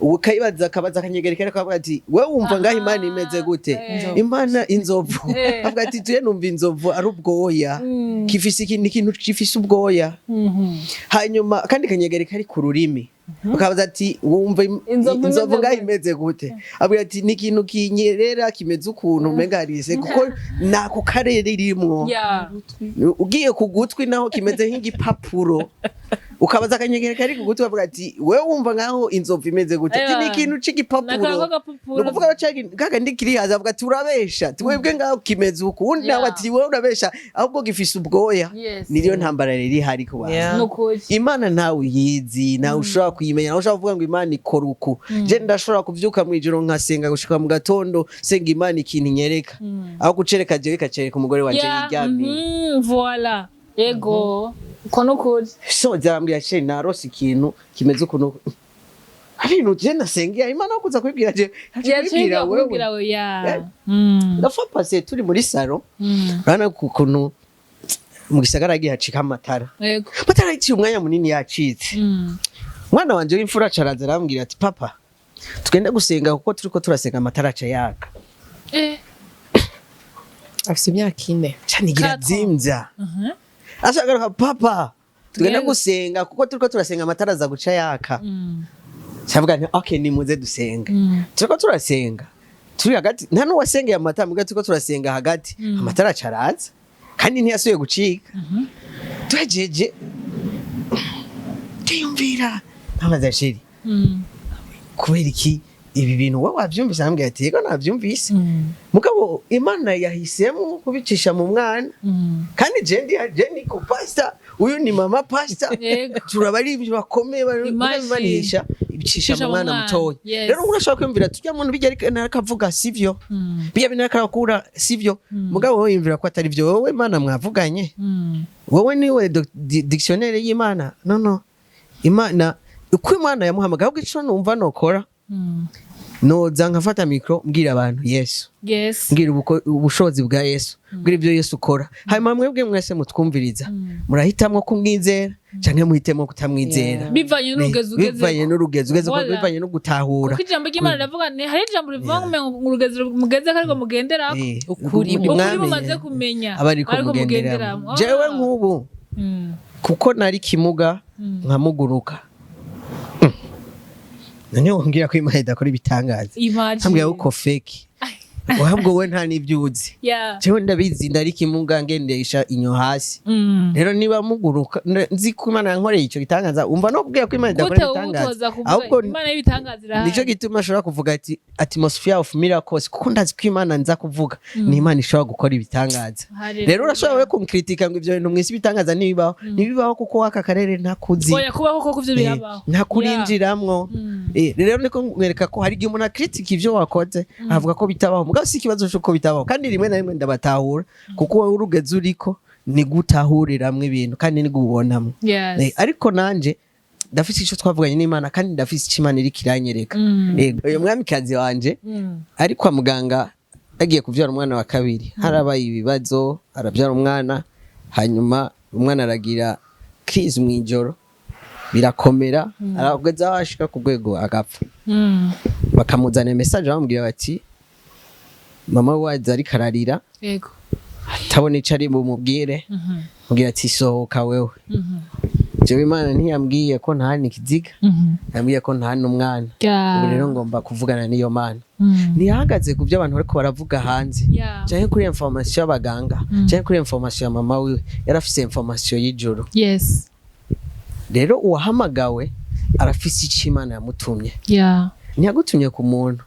ubu kayibaza, akabaza akanyegeri kari, kavuga ati: "Wewe wumva ngaho Imana imeze gute?" Imana, inzovu, avuga ati: "Tuye numva inzovu ari ubwoya." Gifise ikintu, ikintu gifise ubwoya. Hanyuma kandi kanyegeri kari ku rurimi, ukabaza ati: "Wumva Inzovu inzovu imeze ngaho gute?" imeze gute?" Avuga ati: "Ni ikintu kinyerera, kimeze ukuntu umenga harise, kuko nako karere irimwo." Ugiye ku gutwi naho kimeze nk'igipapuro. Ukabaza akanyegeri kari ku gutwi, bavuga ati: "Wewe wumva nkaho inzovu imeze gute?" Ati: "Ni ikintu c'igipapuro." Nakora k'agapapuro. Ni ukuvuga ko kakandi kiri haza avuga ati: "Urabesha, twebwe ngaho kimeze uku." Uwundi nawe ati: "Wowe urabesha, ahubwo gifise ubwoya." Niyo ntambara rero ihari ku bantu. Nukuri. Imana ntawe uyizi, ntawe ushobora kuyimenya, ntawe ushobora kuvuga ngo Imana ikora uku. Je ndashobora kuvyuka mw'ijoro nkasenga gushika mu gatondo, senga Imana ikintu inyereka, aho gucereka jewe ikacereka umugore wanje yiryamiye. Voilà, yego, uko nukuri. So zambwira: "Chéri, narose ikintu kimeze ukuntu." Ari ibintu je nasengeye Imana, aho kuza kubibwira je aje kubibwira wewe. Kubwira we ya. La fois passée turi muri salon, urabona ukuntu mu gisagara hagiye hacika amatara. Amatara yaciye umwanya munini yacitse. Umwana wanje w'imfura acaraza arambwira ati: "Papa, tugende gusenga, kuko turiko turasenga amatara aca yaka." Afite imyaka 4. Canigira Quatre. zimvya. Ashagaruka: "Papa, tugende gusenga, kuko turiko turasenga amatara aza guca yaka." Cavuga nti: "Okay, nimuze dusenga." Turiko turasenga, turi hagati, nta n'uwasengeye amatara, muga turiko turasenga hagati, amatara aca araza kandi ntiyasubiye gucika. Tuhejeje tuyumvira, ntabaza: "Chéri, kubera iki ibi bintu wowe wavyumvise?" Arambwira ati: "Yego, navyumvise." Mugabo Imana yahisemo kubicisha mu mwana. Kandi je ndi ku pastor, uyu ni mama pastor. Turaba ari ibyo bakomeye Imagine. Imanisha ibicisha Icisha mu mu mwana mwana. mutoya. Rero urashobora kwiyumvira tujya muntu bijya, ariko narakavuga sivyo, bijya bintu arakura sivyo, mugabo wowe yumvira ko atari byo. Wowe Imana mwavuganye? Wowe niwe dictionnaire y'Imana? No, Imana uko Imana yamuhamagaye, ahubwo ico numva nokora, noza nkafata micro, mbwira abantu Yesu, mbwira ubushobozi bwa Yesu, mbwira ibyo Yesu ukora. Hanyuma mwebwe mwese mutwumviriza, murahitamwo kumwizera canke muhitemo kutamwizera. Bivanye n'urugezo ugeze. Bivanye n'urugezo ugeze, Voilà. bivanye no gutahura. Kuko ijambo ry'Imana riravuga, ni hari ijambo rivuga ngo urugezo mugeze ko ariko mugenderako. Ukuri ukuri mwamenye, mumaze kumenya aba ariko ariko mugenderamo. mugenderamo. Jewe nk'ubu, kuko nari kimuga nkamuguruka, none wongera ko Imana idakora ibitangaza? Imagine. Nkambwira uko fake. Ahubwo we nta n'ibyo uzi. Jewe ndabizi, ndari kimuga, ngendesha inyo hasi. Rero niba muguruka, nzi ko Imana yankoreye icyo gitangaza, umva no kubwira ko Imana idakora Gute ibitangaza. utoza kuvuga Ahubwo Imana y'ibitangaza irahari. Nicyo gituma ashobora kuvuga ati "atmosphere of miracles", kuko ndazi ko Imana nza kuvuga ni Imana ishobora gukora ibitangaza. Hallelujah. Rero urashobora we kunkritika ngo ibyo bintu mwisi ibitangaza ntibibaho. Ntibibaho kuko waka karere ntakuzi. Oya, kubaho koko ivyo birabaho. Ntakurinjiramwo. Rero niko mwereka ko hari igihe umuntu akritika ivyo wakoze, avuga ko bitabaho, mugabo si ikibazo c'uko bitabaho. Kandi rimwe na rimwe ndabatahura, kuko wowe urugeze uriko ni gutahuriramwo ibintu kandi ni gubonamwo. Ariko nanje ndafise ico twavuganye n'Imana, kandi ndafise ico Imana iriko iranyereka. Uyu mwamikazi wanje ari kwa muganga agiye kuvyara umwana wa kabiri, harabaye ibibazo, arabyara umwana, hanyuma umwana aragira crise mw'ijoro, birakomera, arageza aho ashika ku rwego agapfa. Bakamuzanira message, bamubwira bati mama waza ariko ararira, atabona ico ari bumubwire. Mubwira ati sohoka wewe. Jewe Imana ntiyambwiye ko ntahana ikiziga, yambwiye ko ntahana umwana. Ubu rero ngomba kuvugana n'iyo Mana. Ntiyahagaze ku byo abantu bariko baravuga hanze canke kuri information y'abaganga canke kuri information ya mama wiwe, yarafise information y'ijuru. Rero uwahamagawe arafise ico Imana yamutumye. Ntiyagutumye ku muntu,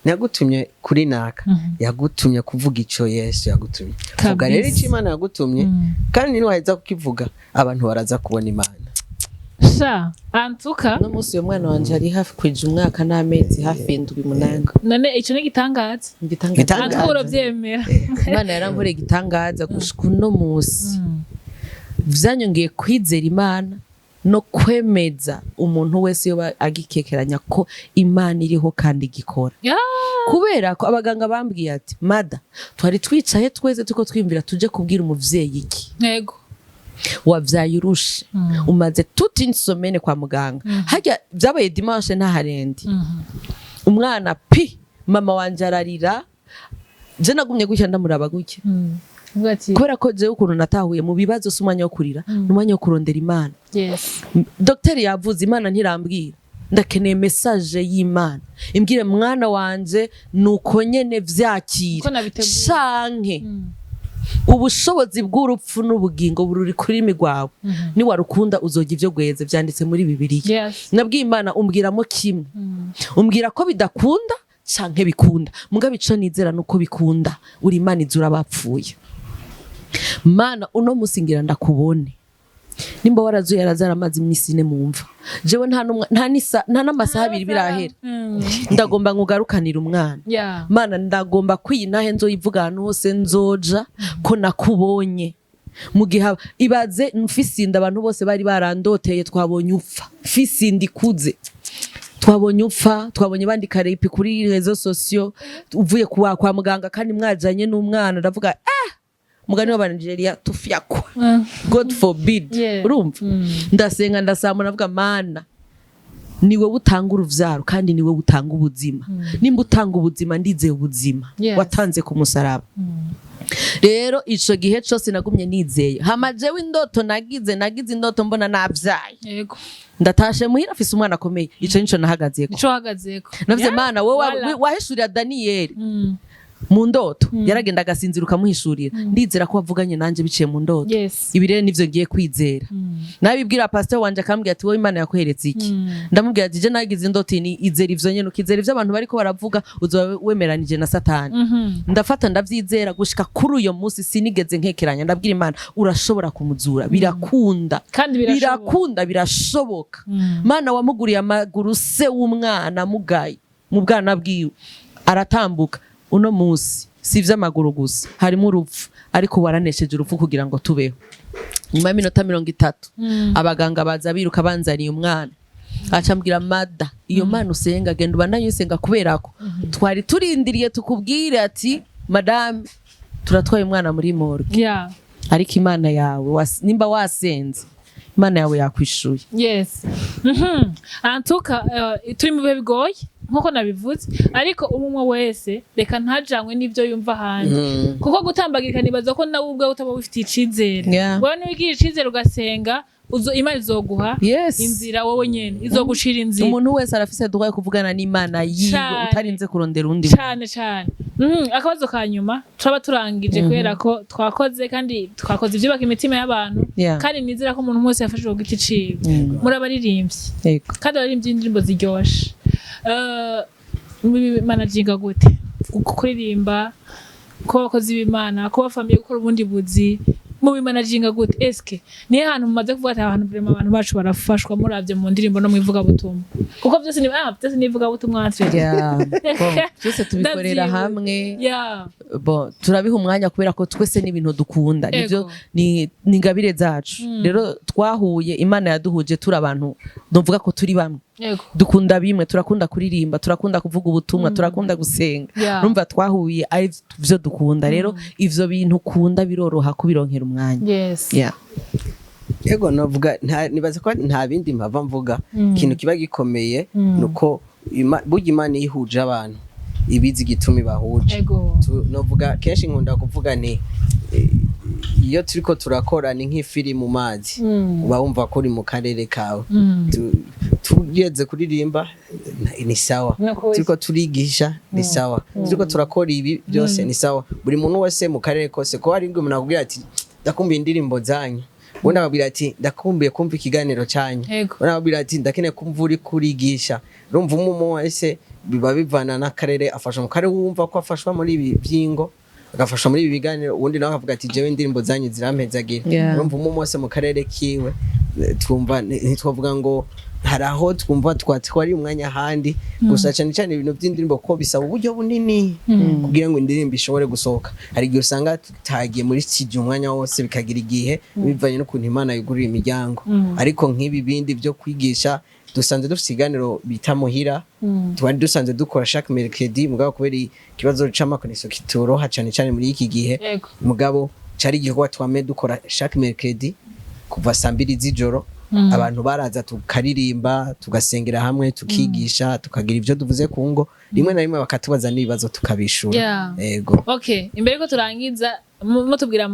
ntiyagutumye kuri naka, yagutumye kuvuga ico Yesu yagutumye. Vuga rero ico Imana yagutumye, kandi niwaheza kukivuga abantu baraza kubona Imana. Sha, antuka. Uno munsi uyo mwana wanje ari hafi kwija umwaka n'amezi hafi 7, 8. None ico ni igitangaza. Igitangaza. Igitangaza. Antuka uravyemera? Imana yarankoreye igitangaza. Gushika uno munsi vyanyongeye kwizera Imana no kwemeza umuntu wese yoba agikekeranya ko Imana iriho kandi igikora. Kubera ko abaganga bambwiye ati mada, twari twicaye twese turiko twiyumvira tuje kubwira umuvyeyi iki? Wavyaye urushe, umaze toute une semaine kwa muganga. Harya vyabaye dimanche, ntaharendi umwana pi mama wanje ararira, je nagumye gutya ndamuraba gutya. Uvuga ati Kubera ko jewe ukuntu natahuye mu bibazo, si umwanya wo kurira, ni umwanya wo kurondera Imana. Dogiteri yavuze, Imana ntirambwira, ndakeneye message y'Imana imbwire mwana wanje nuko nyene vyakira Uko nabiteguye. canke ubushobozi bw'urupfu n'ubugingo bururi kuri rurimi rwawe, niwarukunda uzojya ivyo gweze, vyanditse muri Bibiliya. Nabwiye Imana umbwiramo kimwe, umbwira ko bidakunda canke bikunda, mugabo ico nizera nuko bikunda, uri Imana izura abapfuye. Mana, uno musi ngira ndakubone nimba warazuye arazara amazi imisi 4 mu mva, jewe nta nta nta n'amasaha 2 birahera. Ndagomba nkugarukanira umwana. Mana, ndagomba kwiyinahe nzoyivuga ahantu hose nzoja ko nakubonye. Mu gihe ibaze mfise inda, abantu bose bari barandoteye, twabonye upfa, mfise inda ikuze, twabonye upfa, twabonye bandika rape kuri réseaux sociaux, uvuye kwa muganga kandi mwajanye n'umwana. Ndavuga mugani w'Abanigeria, tufyakwa, God forbid. Urumva, ndasenga, ndasamba, ndavuga Mana, ni wowe utanga uruvyaro kandi ni wowe utanga ubuzima. Nimba utanga ubuzima, ndizeye ubuzima watanze ku musaraba. Rero ico gihe cose nagumye nizeye. Hama jewe indoto nagize indoto mbona navyaye. Ndatashe muhira afise umwana akomeye. Ico nico nahagazeko. Nico wahagazeko. Navuze Mana, wowe Wala. wahishurira Daniyeli mu ndoto, yaragenda agasinzira ukamuhishurira, ndizera ko wavuganye nanje biciye mu ndoto. Ibi rero nivyo ngiye kwizera. Nabibwira pastor wanje, akambwira ati wowe Imana yakweretse iki? Ndamubwira ati je nagize indoto, ni izera ivyo nyene, ukizera ivyo abantu bariko baravuga uzoba wemeranije na Satani. Ndafata ndavyizera gushika kuri uyo munsi, sinigeze nkekeranya. Ndabwira Imana urashobora kumuzura, birakunda. Kandi birashoboka. Birakunda, birashoboka. Mana wamuguriye amaguru se w'umwana amugaye mu bwana bwiwe aratambuka, uno munsi si ivy'amaguru gusa, harimo urupfu, ariko waranesheje urupfu kugira ngo tubeho. Nyuma y'iminota 30 abaganga baza biruka banzaniye umwana, acambwira mada, iyo Mana usenga genda ubandanye usenga, kubera ko twari turindiriye tukubwire ati madame, turatwaye umwana muri morgue. Ariko Imana yawe nimba wasenze, Imana yawe yakwishuye. Yes. Antuka turi mu bihe bigoye nkuko nabivuze, ariko umwe wese reka ntajanywe n'ivyo yumva ahandi, kuko gutambagirika nibaza ko nawe ubwawe utaba wifitiye icizere. Wewe niwigira icizere ugasenga, Imana izoguha inzira, wowe nyene izogucira inzira. Umuntu wese arafise droit yo kuvugana n'Imana yiwe Cane. utarinze kurondera undi muntu. Cane cane. Akabazo ka nyuma turaba turangije, kubera ko twakoze kandi twakoze ibyubaka imitima y'abantu, kandi nizera ko umuntu wese yafashije ku giti ciwe. Muri abaririmbyi, kandi abaririmbyi indirimbo ziryoshe. Managinga gute kuririmba, kuba abakozi b'Imana, kuba famille, gukora ubundi buzi? Mubimanaginga gute? Eske niyo hantu mumaze kuvuga ati abantu vraiment, abantu bacu barafashwa muravye mu ndirimbo no mu ivugabutumwa? Kuko byose ni byose ni ivugabutumwa entre. Yeah. Bon, byose tubikorera Ndavyibuka. hamwe. Bon, turabiha umwanya kubera ko twese n'ibintu dukunda, nivyo. Ni ingabire zacu. Rero twahuye, Imana yaduhuje turi abantu novuga ko turi bamwe, dukunda bimwe, turakunda kuririmba, turakunda kuvuga ubutumwa, turakunda gusenga. Urumva twahuye ari vyo dukunda. Rero ivyo bintu ukunda biroroha kubironkera umwanya. Yeah. Yego, novuga nibaza ko nta bindi mpava mvuga. Ikintu kiba gikomeye nuko burya Imana iyo ihuje abantu ibizi igituma ibahuje. Novuga kenshi nkunda kuvuga nti iyo turiko turakora ni nk'ifi iri mu mazi, uba wumva ko uri mu karere kawe. Tugeze kuririmba ni sawa, Nukuri. turiko turigisha ni sawa, turiko turakora ibi byose ni sawa. Buri muntu wese mu karere kose ko hari umuntu akubwira ati ndakumbuye indirimbo zanyu, ubundi akabwira ati ndakumbuye kumva ikiganiro cyanyu, ubundi akabwira ati ndakeneye kumva uri kurigisha. Urumva umwe umwe wese biba bivana n'akarere afasha mu karere, wumva ko afashwa muri ibi by'ingo, agafasha muri ibi biganiro, ubundi nawe akavuga ati jewe indirimbo zanyu zirampezagira. Urumva umwe wese mu karere kiwe, twumva ntitwavuga ngo hari aho twumva twatwariye umwanya ahandi. Gusa cyane cyane ibintu by'indirimbo ko bisaba uburyo bunini kugira ngo indirimbo ishobore gusohoka, hari igihe usanga tutagiye muri studio umwanya wose, bikagira igihe bivanye n'ukuntu Imana yugurura imiryango. Ariko nk'ibi bindi byo kwigisha, dusanzwe dufite ikiganiro bita Muhira, twari dusanzwe dukora chaque mercredi, mugabo kubera ikibazo c'ama connexion kitoroha cyane cyane muri iki gihe, mugabo cari igikorwa twame dukora chaque mercredi kuva saa 2 z'ijoro. Abantu baraza tukaririmba, tugasengera hamwe, tukigisha, tukagira ibyo duvuze ku ngo, rimwe na rimwe bakatubaza n'ibibazo tukabishura. Yego. Okay, imbere ko turangiza, mutubwira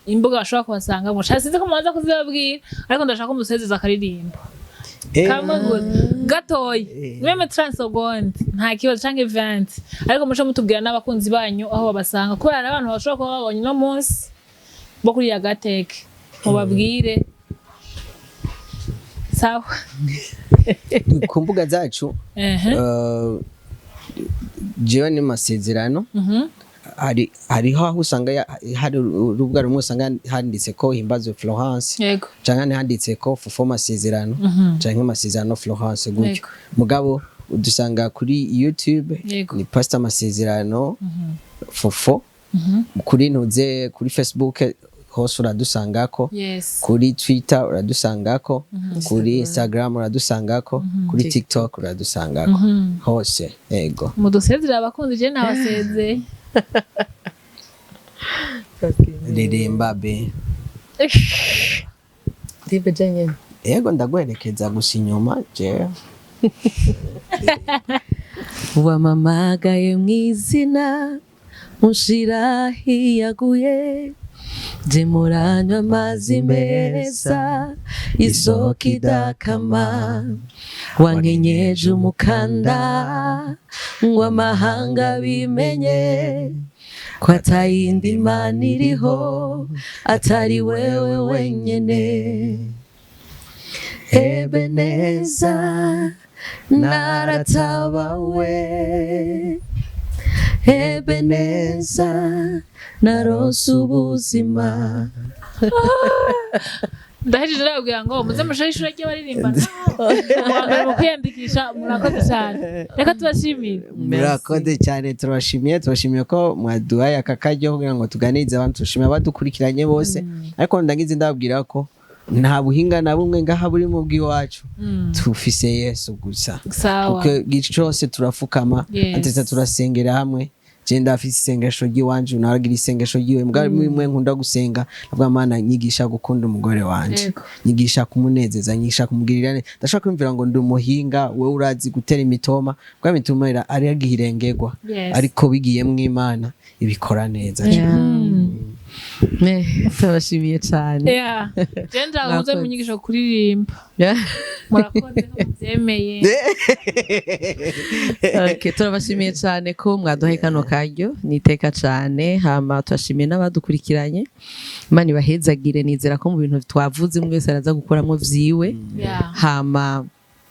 imbuga bashobora kubasangamo. Sinzi ko mubanza kuzibabwira, ariko ndashaka ko musezeza akaririmbo kamwe gusa gatoyi, même 30 secondes nta kibazo, canke 20, ariko muce mutubwira n'abakunzi banyu aho babasanga, kubera hari abantu bashobora kuba babonye uno munsi bo kuri Yagateke, mubabwire. Sawa. Ku mbuga zacu, jewe ni Masezerano. Hariho aho usanga hari urubuga rumwe usanga handitse ko Himbazwe Florence, canke handitse ko Fofo Masezerano, canke Masezerano Florence gutyo. Mugabo udusanga kuri YouTube ni Pastor Masezerano Fofo. Kuri ntuze, kuri Facebook hose uradusangako, kuri Twitter uradusangako, kuri Instagram uradusangako, kuri TikTok uradusangako hose. Yego. Mudusezerere abakunzi, je nabasezeye. Ririmba be. Dibe jenyene. Yego, ndaguherekeza gusa inyuma jewe. Wamamagaye mu izina, unshira hiyaguye, je muranywa amazi meza, isoko idakama. Wankenyeje umukanda ngo amahanga bimenye ko atayindi Mana iriho atari wewe wenyene. Ebeneza, naratabawe. Ebeneza, naronse ubuzima. Ndahejeje, ndababwira ngo muze mushore ishure ry'abaririmba mbere mu kwiyandikisha. Murakoze cyane, reka tubashimire. Murakoze cyane, turabashimiye, turabashimiye ko mwaduhaye aka karyo kugira ngo tuganirize abantu. Turashimiye abadukurikiranye bose, ariko ndagize ndababwira ko nta buhinga na bumwe ngaha buri mu bw'iwacu, tufise Yesu gusa. Kuko igihe cyose turafukama, ndetse turasengera hamwe. Je ndafise isengesho ry'iwanje, nawe isengesho ryiwe. Mbwa mwe nkunda gusenga, ndavuga: Mana, nyigisha gukunda umugore wanje, nyigisha kumunezeza, nyigisha kumugirira neza. Ndashaka kwiyumvira ngo ndi umuhinga, wewe urazi gutera imitoma, bwa mitoma ari igihe irengerwa, ariko bigiyemwo Imana ibikora neza. Turabashimiye cyane. Yeah, je nshaka muze Murakoze. munyigisha kuririmba. Murakoze ko mubyemeye. Okay, turabashimiye cyane ko mwaduhaye kano karyo, ni iteka cyane. Hama turashimiye n'abadukurikiranye, Imana ibahezagire. Nizera ko mu bintu twavuze mwese araza gukuramo vyiwe. Hama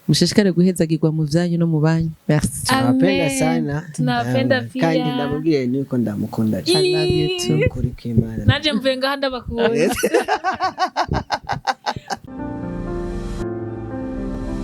mushishikare guhezagirwa mu vyanyu no mu banyu. Merci. Tunawapenda Amen. sana. Tunawapenda pia. Kandi ndamubwiye nuko ndamukunda I cyane. love you too. Kuri kw'Imana. Nanje mvuye ngaha ndabakunda.